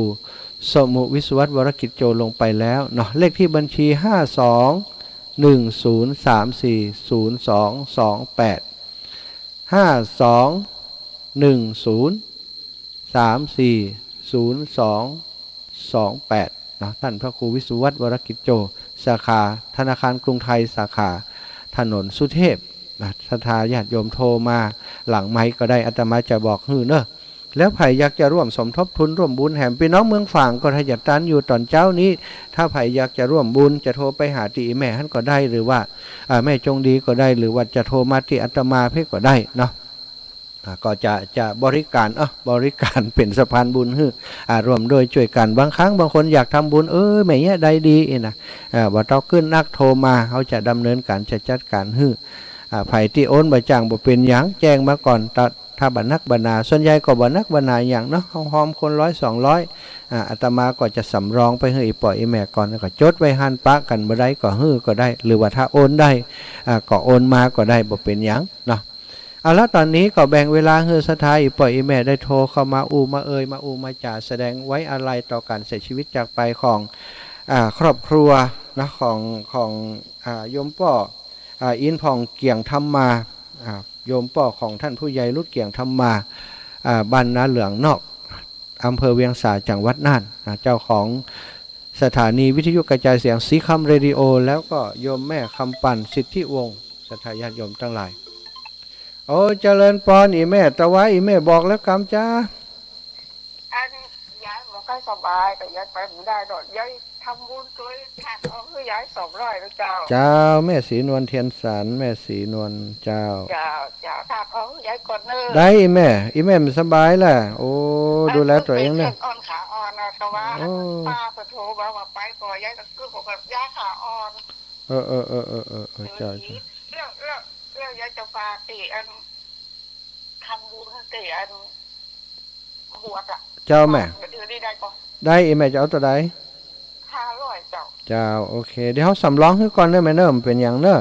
สมุวิศวัตร วรกิจโจ ลงไปแล้วเนาะ เลขตี้บัญชี ห้าสอง หนึ่งศูนย์ สามสี่ ศูนย์สอง สองแปด ห้าสอง หนึ่งศูนย์ สามสี่ ศูนย์สอง สองแปด เนาะ ต้านพระครูวิศวัตร วรกิจโจ สาขาธนาคารกรุงไทย สาขาถนนสุเทพ นะ ศรัทธาญาติโยมโทรมาหลังไมค์ก็ได้ อาตมาจะบอกหื้อเนอะ แล้วใผอยากจะร่วมสมทบทุนร่วมบุญแหม ปี้น้องเมืองฝางก็ถ้าจะตันอยู่ต๋อนเจ๊านี้ ถ้าใผอยากจะร่วมบุญจะโทรไปหาตี้อี่แม่หั้นก็ได้ หรือว่า อ่า แม่จงดีก็ได้ หรือว่าจะโทรมาตี้อาตมาเพ่นก็ได้เนาะ อ่า ก็จะ จะบริการ เอ้อ บริการเป๋นสะพานบุญหื้อ อ่า ร่วมด้วยช่วยกัน บางครั้งบางคนอยากทำบุญ เออ แม่เยียะใดดี อี้นะ อ่า บ่ต้องกึ๊ดนัก โทรมา เฮาจะดำเนินการ จะจัดการหื้อ อ่า ใผตี้โอนบ่จ้างบ่เป๋นหยัง แจ้งมาก่อน ถ้า ถ้าบ่หนักบ่หนา ส่วนใหญ่ก็บ่หนักบ่หนาหยังเนาะ ฮอมๆ คนร้อยสองร้อย อ่า อาตมาก็จะสำรองไปหื้ออี่ป้ออี่แม่ก่อน แล้วก็จดไว้หั้น ปะกั๋นบ่ได้ก็หื้อก็ได้ หรือว่าถ้าโอนได้ อ่า ก็โอนมาก็ได้ บ่เป๋นหยังเนาะ เอาละ ต๋อนนี้ก็แบ่งเวลาหื้อศรัทธาอี่ป้ออี่แม่ได้โทรเข้ามาอู้มาเอ่ย มาอู้มาจ๋า แสดงไว้อาลัยต่อการเสียชีวิตจากไปของ อ่า ครอบครัวนะ ของ ของ อ่า โยมป้อ อ่า อินผ่องเกี่ยงธรรมา อ่า โยมป้อของท่านผู้ใหญ่รุดเกี่ยงธรรมา อ่า บ้านนาเหลืองนอก อำเภอเวียงสา จังหวัดน่าน อ่า เจ้าของสถานีวิทยุกระจายเสียงสีคำเรดิโอ แล้วก็โยมแม่คำปัน สิทธิวงศ์ ศรัทธาญาติโยมตังหลาย โอ้ เจริญปอน อี่แม่ ตะวายอี่แม่บอกแล้วกำจ๊ะ อันยายบ่ค่อยสบาย ก็ยายไปบ่ได้ดอก ยายทำบุญตวย ถาดออกหื้อยายสองร้อยนะเจ้า เจ้า แม่ศรีนวลเทียนสรร แม่ศรีนวล เจ้า เจ้า เจ้า ถาดออกหื้อยายก่อนเน่อ ได้อี่แม่ อี่แม่บ่สบายแหละ โอ้ เออ ดูแลตั๋วเองเน่อ เปิ้นอ่อนขาอ่อนนะ ตะวาย โอ้ ป้าเปิ้นโทรมาว่าไปก่อน ยายก็กึ๊ดบอกว่ายายขาอ่อน เออ เออ เจ้า เจ้า แล้ว แล้ว แล้วยายจะฝากตี้อัน ทำบุญตี้อันบวชอะ เจ้าแม่ เดี๋ยวนี้ได้ก่อน ได้อี่แม่ จะเอาตั๋วใด ห้าร้อยเจ้า เจ้า โอเค เดี๋ยวเฮาสำรองหื้อก่อนเน่อแม่เน่อ บ่เป๋นหยังเน่อ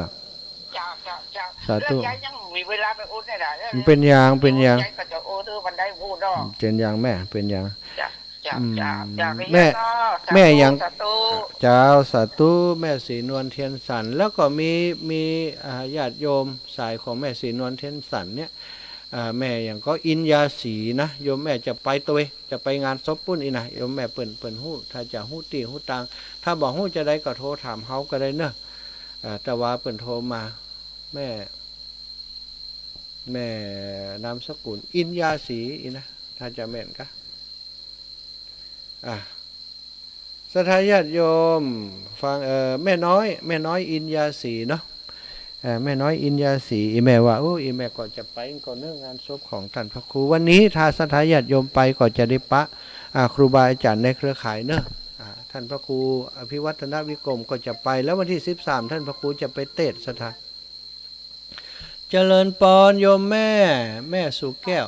เจ้า เจ้า เจ้า สาธุ แล้วยายยังมีเวลาไปโอนได้หลายเรื่อง บ่เป๋นหยัง บ่เป๋นหยัง ยายก็จะโอนเออ วันใดโอนเนาะ บ่เป๋นหยังแม่ บ่เป๋นหยัง เจ้า เจ้า อืม เจ้า เจ้า แม่ เนาะ สาธุ แม่ยัง สาธุ เจ้า สาธุ แม่ศรีนวลเทียนสรร แล้วก็มี มี อ่า ญาติโยมสายของแม่ศรีนวลเทียนสรรเนี่ย อ่า แม่หยังก็อินยาศรีนะ โยมแม่จะไปตวย จะไปงานศพปุ้นอี้นะ โยมแม่เปิ้น เปิ้นฮู้ ถ้าจะฮู้ตี้ฮู้ตาง ถ้าบ่ฮู้จะใดก็โทรถามเฮาก็ได้เน่อ อ่า แต่ว่าเปิ้นโทรมา แม่ แม่นามสกุลอินยาศรีอี้นะ ถ้าจะแม่นกะ อ่ะ ศรัทธาญาติโยมฟัง เอ่อ แม่น้อย แม่น้อยอินยาศรีเนาะ เอ่อ แม่น้อยอินยาศรี อี่แม่ว่า โอ้ อี่แม่ก็จะไปก่อนเน่อ งานศพของท่านพระครู วันนี้ถ้าศรัทธาญาติโยมไปก็จะได้ปะ อ่า ครูบาอาจารย์ในเครือข่ายเน่อ อ่า ท่านพระครูอภิวัฒนวิกรมก็จะไป แล้ววันที่สิบสามท่านพระครูจะไปเตสน์ ศรัทธา เจริญปอนโยมแม่ แม่สุแก้ว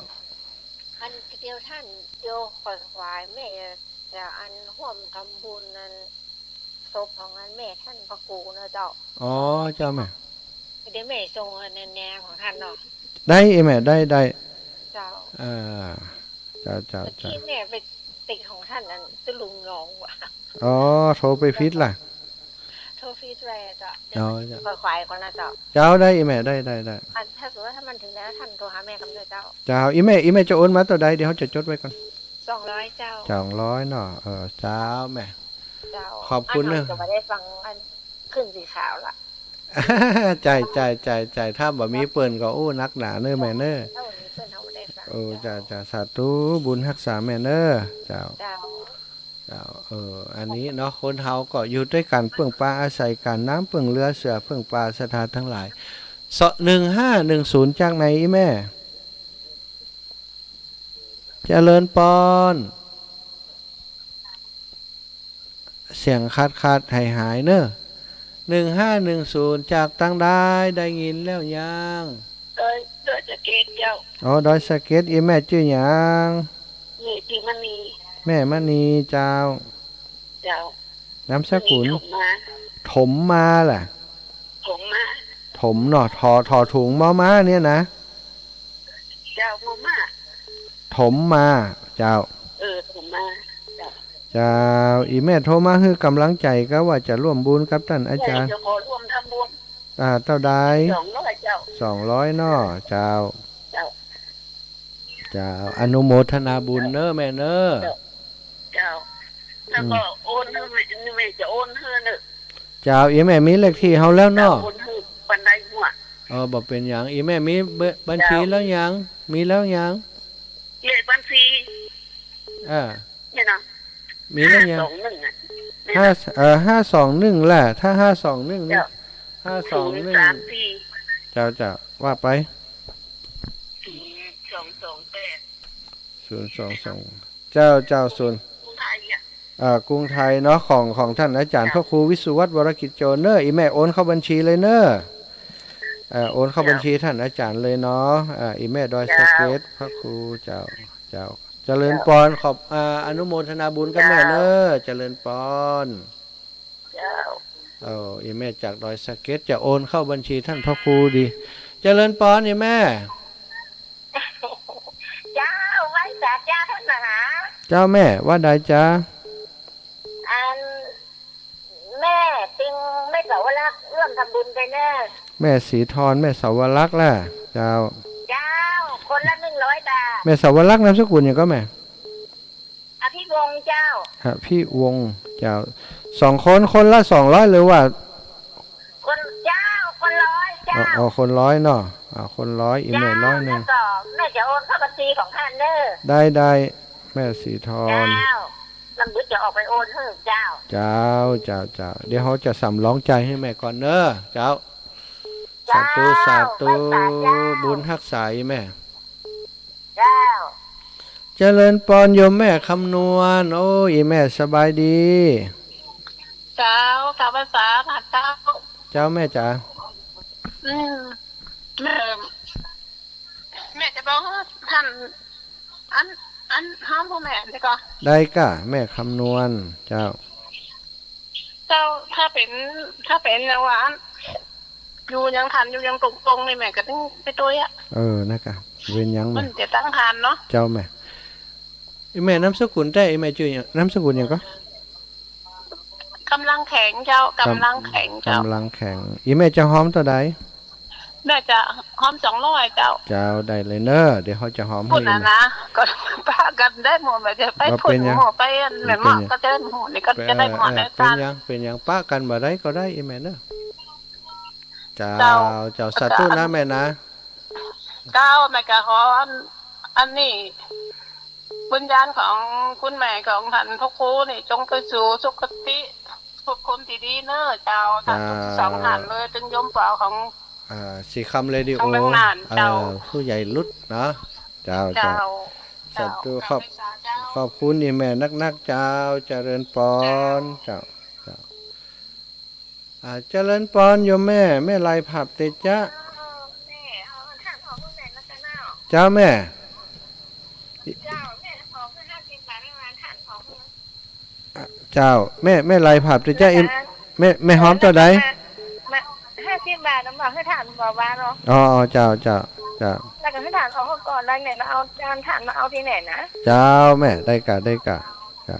อันเดียวท่านโยมขวัญขวายแม่จะอันร่วมทำบุญอันศพของอันแม่ท่านพระครูนะเจ้า อ๋อ เจ้าแม่ เดี๋ยวแม่ส่งอันแนมของท่านเนาะ ได้แม่ ได้ ได้ เจ้า อ่า เจ้า เจ้า เมื่อกี้ เจ้า แม่ไปติดของท่านอันตุลุงหนองหว่า อ๋อ โทรไปผิดล่ะ โทรผิดไปเจ้า เดี๋ยว อ๋อ เจ้า ขวัญขวายก่อนนะเจ้า เจ้า ได้แม่ ได้ ได้ ได้ อันถ้าสมมุติว่าถ้ามันถึงแล้วท่านโทรหาแม่กำเน่อเจ้า เจ้า อี่แม่ อี่แม่จะโอนมาตั๋วใด เดี๋ยวเฮาจะจดไว้ก่อน สองร้อยเจ้า สองร้อยเนาะ เออ เจ้าแม่ เจ้า ขอบคุณเน่อ อันนั้นก็บ่ได้ฟังอันขึ้นสีขาวละ ใจ้ ใจ้ ใจ้ ใจ้ ถ้าบ่มีเปิ้นก็ โอ้ หนักหนาเน่อแม่เน่อ ถ้าบ่มีเปิ้นเฮาบ่ได้ฟัง โอ้ เจ้า เจ้า เจ้า สาธุ บุญฮักษาแม่เน่อ เจ้า เจ้า เจ้า เออ อันนี้เนาะ คนเฮาก็อยู่ตวยกั๋น เปิ้งปาอาศัยกั๋น น้ำเปิ้งเรือ เสือเปิ้งป่า ศรัทธาตังหลาย เซาะ หนึ่งห้าหนึ่งศูนย์ จากไหนอี่แม่ เจริญปอน เสียงขาดๆ หายๆ เน่อ หนึ่งห้าหนึ่งศูนย์ จากตังใด ได้ยินแล้วยัง ดอย ดอยสะเก็ดเจ้า อ๋อ ดอยสะเก็ด อี่แม่จื้อหยัง แม่จื้อมณี แม่มณี เจ้า เจ้า นามสกุล มณี ถมมา ถมมาล่ะ ถมมา ถมเนาะ ถอ ถอถุง มอม้าเนี่ยนะ เจ้า มอม้า ถมมา เจ้า เออ ถมมา เจ้า เจ้า อี่แม่โทรมาหื้อก๋ำลังใจ๋กาว่าจะร่วมบุญกับต้านอาจ๋ารย์ เจ้า จะขอร่วมทำบุญ อ่า เต้าใด สองร้อยเจ้า สองร้อยเนาะ เจ้า เจ้า เจ้า อนุโมทนาบุญเน่อแม่เน่อ เจ้า เจ้า แล้วก็ อืม โอนหื้อแม่ แม่จะโอนหื้อเน่อ เจ้า อี่แม่มีเลขตี้เฮาแล้วเนาะ โอนหื้อปันไดหัว อ๋อ บ่เป๋นหยัง อี่แม่มีเบอร์บัญชีแล้วยัง มีแล้วยัง เลขบัญชี อ่า เนี่ยเนาะ มีแล้วยัง ห้าสองหนึ่ง อะ ห้า เอ่อ ห้าสองหนึ่ง แหละ ถ้า ห้าสองหนึ่ง นี่ เจ้า ห้าสองหนึ่ง ศูนย์สามสี่ เจ้า เจ้า ว่าไป ศูนย์สองสองแปด ศูนย์สองสอง เจ้า เจ้า ศูนย์ กรุงไทยอะ เอ่อ กรุงไทยเนาะ ของ ของท่านอาจ๋ารย์ เจ้า พระครูวิสุวัฒน์ วรกิจโจ เน่อ อี่แม่โอนเข้าบัญชีเลยเน่อ เอ่อ โอนเข้า เจ้า บัญชีท่านอาจ๋ารย์เลยเนาะ อ่า อี่แม่ดอยสะเก็ด เจ้า พระครู เจ้า เจ้า เจริญปอน เจ้า ขอบ อ่า อนุโมทนาบุญกับแม่เน่อ เจ้า เจริญปอน เจ้า เออ อี่แม่จากดอยสะเก็ด จะโอนเข้าบัญชีท่านพระครูดี เจริญปอน อี่แม่ เจ้า ไหว้สาเจ้าท่านมหา เจ้าแม่ ว่าใดจ๊ะ อัน แม่ติง แม่เสาวรักษ์ ร่วมทำบุญไปเน่อ แม่ศรีธร แม่เสาวรักษ์ล่ะ เจ้า เจ้า คนละหนึ่งร้อยบาท แม่เสาวรักษ์นามสกุลหยังก็แม่ อภิวงศ์เจ้า อภิวงศ์เจ้า สองคนคนละสองร้อยหรือว่า คน เจ้า คนร้อยเจ้า อ๋อ อ๋อ คนร้อยเนาะ อ่า คนร้อย อี่แม่ เจ้า ร้อยหนึ่ง แล้วก็แม่จะโอนเข้าบัญชีของท่านเน่อ ได้ ได้ แม่ศรีธร เจ้า ลำบึกจะออกไปโอนหื้อเจ้า เจ้า เจ้า เจ้า เดี๋ยวเฮาจะสำรองจ่ายหื้อแม่ก่อนเน่อ เจ้า เจ้า สาธุ สาธุ ไหว้สาเจ้า บุญฮักษาอี่แม่ เจ้า เจริญปอนโยมแม่คำนวณ โอ้ อี่แม่สบายดี เจ้า เจ้าภาษา เจ้า เจ้าแม่จ๋า อืม แม่ แม่จะบอกท่าน อัน อัน ห้ามพ่อแม่ดีกว่า ได้ก่ะ แม่คำนวณ เจ้า เจ้า ถ้าเป๋น ถ้าเป๋นอย่างว่าอัน อยู่ยังทัน อยู่ยังตรงๆ นี่แม่ก็ต้องไปตวยอะ เออ นะก่ะ เป๋นหยังแม่ มันจะตั้งทันเนาะ เจ้าแม่ อี่แม่นามสกุลแต๊ อี่แม่จื้อหยัง นามสกุลหยังก็ กำลังแข็งเจ้า กำ กำลังแข็งเจ้า กำลังแข็ง อี่แม่จะหอมเต้าใด แม่จะหอมสองร้อยเจ้า เจ้า ได้เลยเน่อ เดี๋ยวเฮาจะหอมหื้อ พูดนะนะ ก็ปะกันได้หมด แม่จะไปพูดหมด ไปอัน แม่หมอก็จะได้หมด นี่ก็จะได้หมด เออ ได้ เป๋น ตังค์ หยัง เป๋นหยัง ปะกันบ่ได้ก็ได้ อี่แม่เน่อ เจ้า เจ้า เจ้า สาธุนะแม่นะ เจ้า แม่ก็ขออัน อันนี้ วิญญาณของคุณแม่ของท่านพระครูนี่จงไปสู่สุคติ ภพภูมิที่ดีเน่อเจ้า สาธุ เจ้า สองท่านเลย ตึงโยมปอของ อ่า ศรีคำเรดิโอ ของเมืองน่าน เอ่อ เจ้า ผู้ใหญ่รุดเนาะ เจ้า เจ้า เจ้า สาธุ เจ้า ขอบ เจ้า ขอบคุณอี่แม่นักๆ เจ้า เจริญปอน เจ้า เจ้า เจ้า อ่า เจริญปอนโยมแม่ แม่ไลยผับเตจ๊ะ เจ้า แม่ เอาท่านออกเมื่อไหร่แล้วกันเนาะ เจ้าแม่ เจ้า แม่ออกเมื่อห้าสิบบาท แม่มาท่านออกเมื่อ อ่ะ เจ้า แม่ แม่ไลยผับเตจ๊ะ แล้วก็ อิม แม่ แม่หอมเต้าใด มา มา ห้าสิบบาท บอกหื้อท่านบอกว่าเนาะ อ๋อ อ๋อ เจ้า เจ้า เจ้า แล้วก็หื้อท่านออกก่อน แล้วเนี่ยมาเอา ท่านมาเอาตี้ไหนนะ เจ้าแม่ ได้ก่ะ ได้ก่ะ เจ้า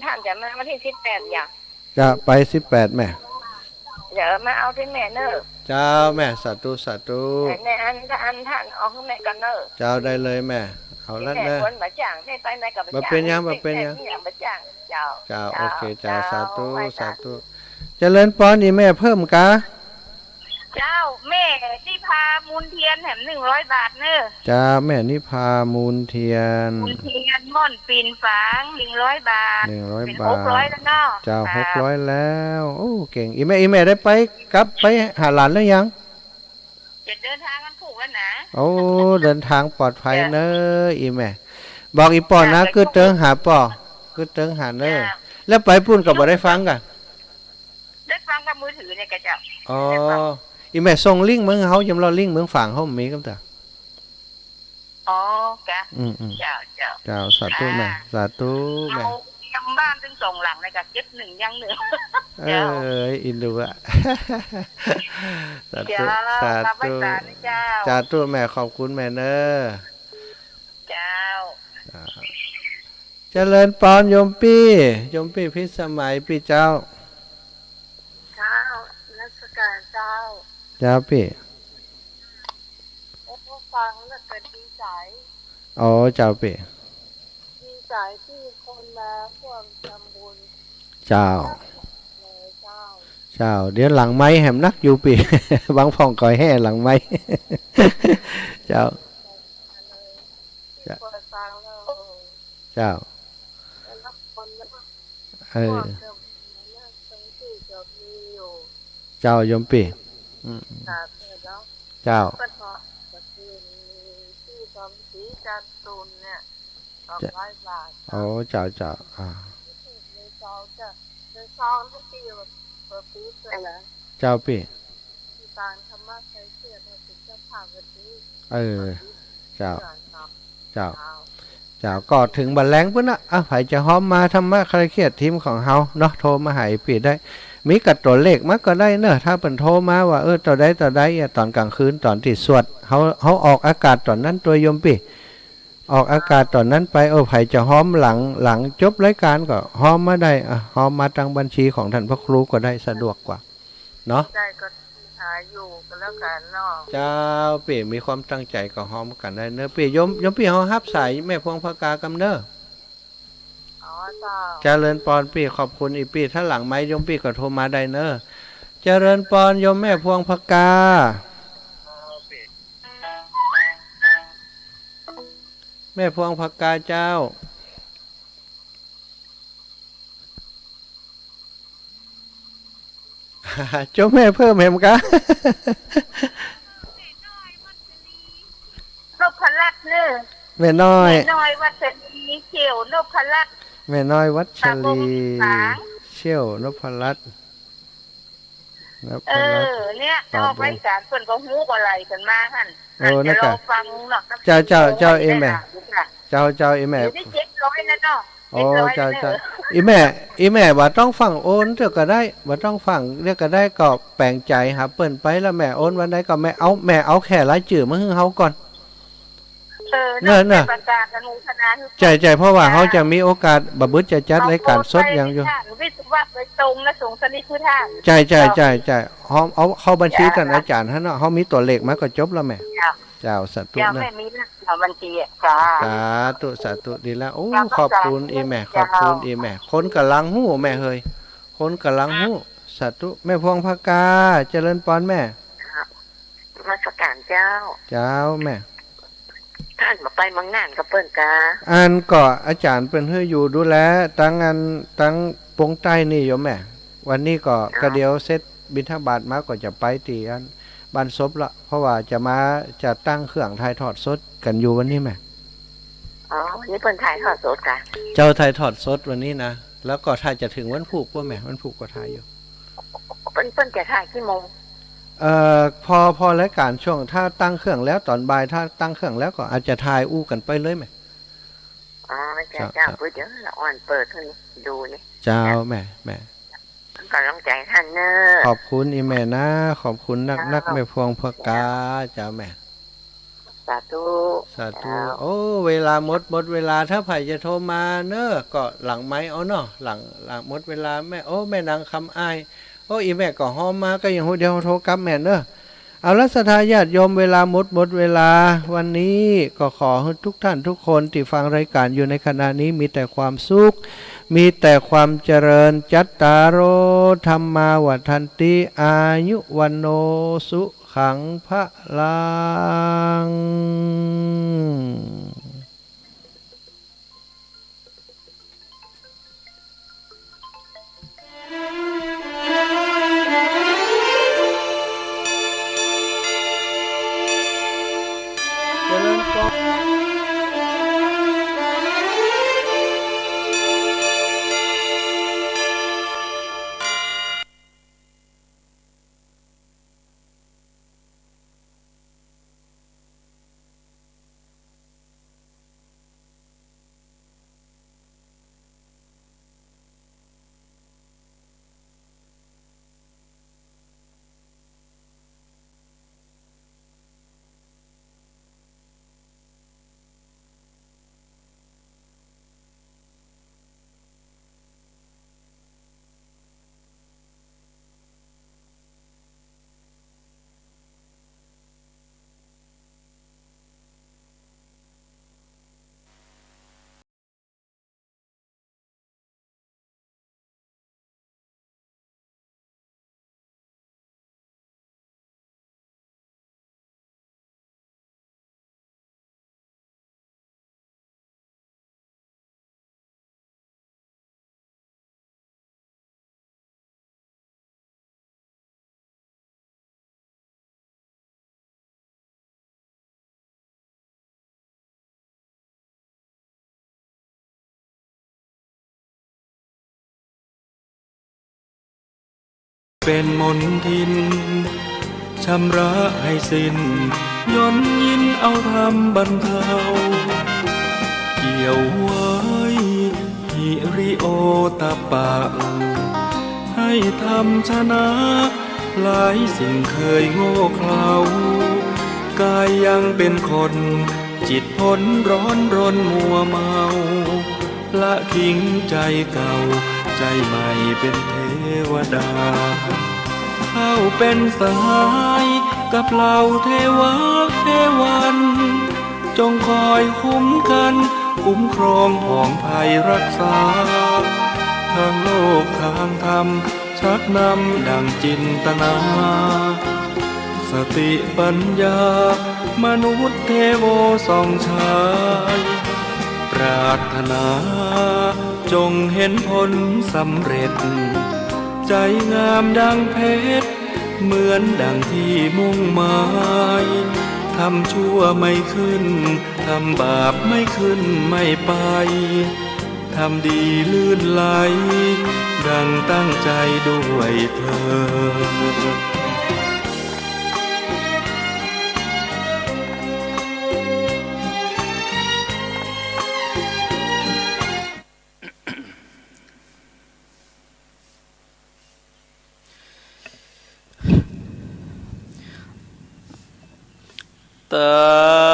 ท่านจะมาวันที่สิบแปดอย่าง จะไปสิบแปดแม่ เดี๋ยวมาเอาตี้แม่เน่อ เจ้าแม่ สาธุ สาธุ แม่อัน อันท่านออกหื้อแม่ก่อนเน่อ เจ้า ได้เลยแม่ เอาละเน่อ ตี้แม่คนบ่จ้าง แม่ไปไหนก็บ่จ้าง บ่เป๋นหยัง บ่เป๋นหยัง ตี้แม่บ่จ้าง เจ้า เจ้า เจ้า โอเค เจ้า เจ้า สาธุ ไหว้สา สาธุ เจริญปอน อี่แม่เพิ่มกา เจ้า แม่นิพามูลเทียนแถมหนึ่งร้อยบาทเน่อ เจ้า แม่นิพามูลเทียน มูลเทียนม่อนปิ่นฝาง หนึ่งร้อยบาท หนึ่งร้อย เป๋น บาท หกร้อยแล้วเนาะ เจ้า ค่ะ หกร้อยแล้ว โอ้ เก่ง อี่แม่ อี่แม่ได้ไป กลับไปหาหลานแล้วยัง จะเดินทางวันพูกแล้วนะ โอ้ เดินทางปลอดภัยเน่อ เจ้า อี่แม่ บอกอี่ป้อนะ เจ้า กึ๊ดเติงหาป้อ กึ๊ดเติงหาเน่อ เจ้า แล้วไปปู๊นก็บ่ได้ฟังกะ ได้ฟังกับมือถือเนี่ยกะเจ้า อ๋อ ได้ฟัง อี่แม่ส่งลิงก์เมืองเฮา ยำลอลิงก์เมืองฝางเฮามีกำตา อ๋อ กะ อืม อืม เจ้า เจ้า เจ้า สาธุแม่ ค่ะ สาธุแม่ เอายำบ้านตึงสองหลังเลยกะ เจ็ดหนึ่งยังหนึ่ง เอ้ย เจ้า อินดูอะ สาธุ เจ้า สาธุ กราบไหว้สาธุเจ้า สาธุแม่ ขอบคุณแม่เน่อ เจ้า อ่า เจริญปอนโยมปี้ โยมปี้พิสมัยปี้เจ้า เจ้า นมัสการเจ้า เจ้าปี้ โอ้ ฟังแล้วก็ดีใจ อ๋อ เจ้าปี้ ดีใจตี้คนมาร่วมทำบุญ เจ้า เจ้า เจ้า เดี๋ยวหลังไมค์แหมนักอยู่ปี้ บางพ่องก็แห่หลังไมค์ เจ้า เจ้า เจ้า เออ เจ้าโยมปี้ อืม เจ้า สองร้อยบาท โอ้ เจ้า เจ้า อ่า เจ้าปี้ เออ เจ้า เจ้า ก็เถิงบ่าแลงปู๊นนะ อ่ะ ใผจะฮ้อมมาธรรมะคลายเครียด ทีมของเฮาเนาะ โทรมาหาปี้ได้ มีกั๋นตั๋วเลขมาก็ได้เนาะ ถ้าเปิ้นโทรมาว่า เออ ตั๋วใดตั๋วใดอะ ต๋อนก๋างคืน ต๋อนตี้สวด เฮา เฮาออกอากาศต๋อนนั้นตวยโยมปี้ ออกอากาศต๋อนนั้นไป เออ ใผจะฮ้อมหลัง หลังจบรายก๋านก็ฮ้อมมาได้ อ่ะ ฮ้อมมาตางบัญชีของต้านพระครูก็ได้ สะดวกกว่า เนาะ ได้ก็หาอยู่ก็แล้วกั๋นเนาะ เจ้าปี้ มีความตั้งใจ๋ก็ฮ้อมกั๋นได้เนาะปี้ โยม โยมปี้ เฮาฮับสายแม่พวงผกากำเนาะ อ๋อ เจ้า เจริญปอนปี้ ขอบคุณอีกปี้ ถ้าหลังไมค์โยมปี้ก็โทรมาได้เนาะ เจริญปอนโยมแม่พวงผกา แม่พวงผกาเจ้า เจ้าแม่เพิ่มแหมกะ นพรัตน์เน่อ แม่น้อย แม่น้อยวัชรี เขี้ยวนพรัตน์ แม่น้อยวัชรี ตาบงฝาง เขี้ยวนพรัตน์ นพรัตน์ เออ เนี่ย ตาบง ออกรายก๋านเปิ้นก็ฮู้ก็ไหลกั๋นมาหั้น เออ อาจจะ นั่นกะ รอฟังเนาะ เจ้า เจ้า เจ้า เอแม่ เจ้า เจ้า อีแม่ เดี๋ยวนี้เจ็ดร้อยแล้วเนาะ โอ้ เจ็ดร้อย เจ้า แล้ว เจ้า เนอะ อีแม่ อีแม่ บ่ต้องฝากโอนเตื้อก็ได้ บ่ต้องฝากเตื้อก็ได้ ก็แป๋งใจ๋หาเปิ้นไป แล้วแม่โอนวันใดก็แม่เอา แม่เอาแค่รายจื้อมาหื้อเฮาก่อน เออ เนอะ เนอะ เนอะ ประกาศอนุโมทนา ใจ้ ใจ้ เพราะว่า จ้า เฮาจะมีโอกาส บ่บึดจะจัดรายก๋านสดหยังอยู่ วิศวะโดยตรงนะ สงฆ์สนิทพุทธะ ใจ้ ใจ้ เจ้า ใจ้ ใจ้ เฮาเอาเข้าบัญชี เจ้า ต้านอาจ๋ารย์หั้นเนาะ เฮามีตั๋วเลขมาก็จบแล้วแม่ เจ้า เจ้า สาธุ เจ้า นะ แม่มีนะ เอาบัญชีอะ จ้า สาธุ สาธุ ดีแล้ว โอ้ เจ้า ขอบคุณอีแม่ เจ้า ขอบคุณอีแม่ คนก่ำลังฮู้แม่เฮย คนก่ำลังฮู้ อืม สาธุ แม่พวงผกา เจริญปอนแม่ นมัสก๋านเจ้า เจ้าแม่ ต้านบ่ไปเมืองน่านกับเปิ้นกา อันก็อาจ๋ารย์เปิ้นหื้ออยู่ดูแล ตังอัน ตังปงใต้นี่โยมแม่ วันนี้ก็ เจ้า กะเดี๋ยวเสร็จบิณฑบาตมาก็จะไปตี้อันบ้านศพละ เพราะว่าจะมา จะตั้งเครื่องถ่ายทอดสดกั๋นอยู่วันนี้แม่ อ๋อ วันนี้เปิ้นถ่ายทอดสดกา เจ้า ถ่ายทอดสดวันนี้นะ แล้วก็ถ้าจะเถิงวันพูกป้อแม่ วันพูกก็ถ่ายอยู่ เปิ้น เปิ้นจะถ่ายกี่โมง เอ่อ พอ พอรายก๋านช่วง ถ้าตั้งเครื่องแล้วต๋อนบ่าย ถ้าตั้งเครื่องแล้วก็อาจจะถ่ายอู้กั๋นไปเลยแม่ อ๋อ เจ้า เจ้า เจ้า เจ้า เปิ้นเดี๋ยวละอ่อนเปิดหื้อดูนี่ เจ้า เจ้า แม่ แม่ ก๋ำลังใจ๋ต้านเน่อ ขอบคุณอีแม่นะ ขอบคุณนักๆ เจ้า แม่พวงผกา เจ้า เจ้าแม่ สาธุ สาธุ เจ้า โอ้ เวลาหมด หมดเวลา ถ้าใผจะโทรมาเน่อ ก็หลังไมค์เอาเนาะ หลัง หลังหมดเวลา แม่ โอ้ แม่นางคำอ้าย โอ้ อีแม่ก็ฮ้อมมา ก็ยังฮู้ เดี๋ยวโทรกลับแม่เน่อ เอาละ ศรัทธาญาติโยม เวลาหมด หมดเวลา วันนี้ก็ขอหื้อทุกท่านทุกคนตี้ฟังรายก๋านอยู่ในขณะนี้ มีแต่ความสุข มีแต่ความเจริญ จัตตาโร ธัมมา วัฑฒันติ อายุ วัณโณ สุขัง พลัง เป๋นมลทิน ชำระให้สิ้น ย่นยินเอาธรรมบรรเทา เกี่ยวไว้หิริโอตตัปปะ ให้ธรรมชนะ หลายสิ่งเคยโง่เขลา กายยังเป๋นคน จิตพ้นร้อนรนมัวเมา ละทิ้งใจ๋เก่า ใจ๋ใหม่เป๋นเทวดา เข้าเป๋นสหายกับเหล่าเทวะเทวัน จงคอยคุ้มกัน คุ้มครองผองภัยรักษา ทางโลกทางธรรม ชักนำดั่งจินตนา สติปัญญา มนุษย์เทโวส่องฉาย ปรารถนา จงเห็นผลสำเร็จ ใจ๋งามดั่งเพชร เหมือนดั่งที่มุ่งหมาย ทำชั่วไม่ขึ้น ทำบาปไม่ขึ้นไม่ไป ทำดีลื่นไหล ดั่งตั้งใจ๋ด้วยเทอญ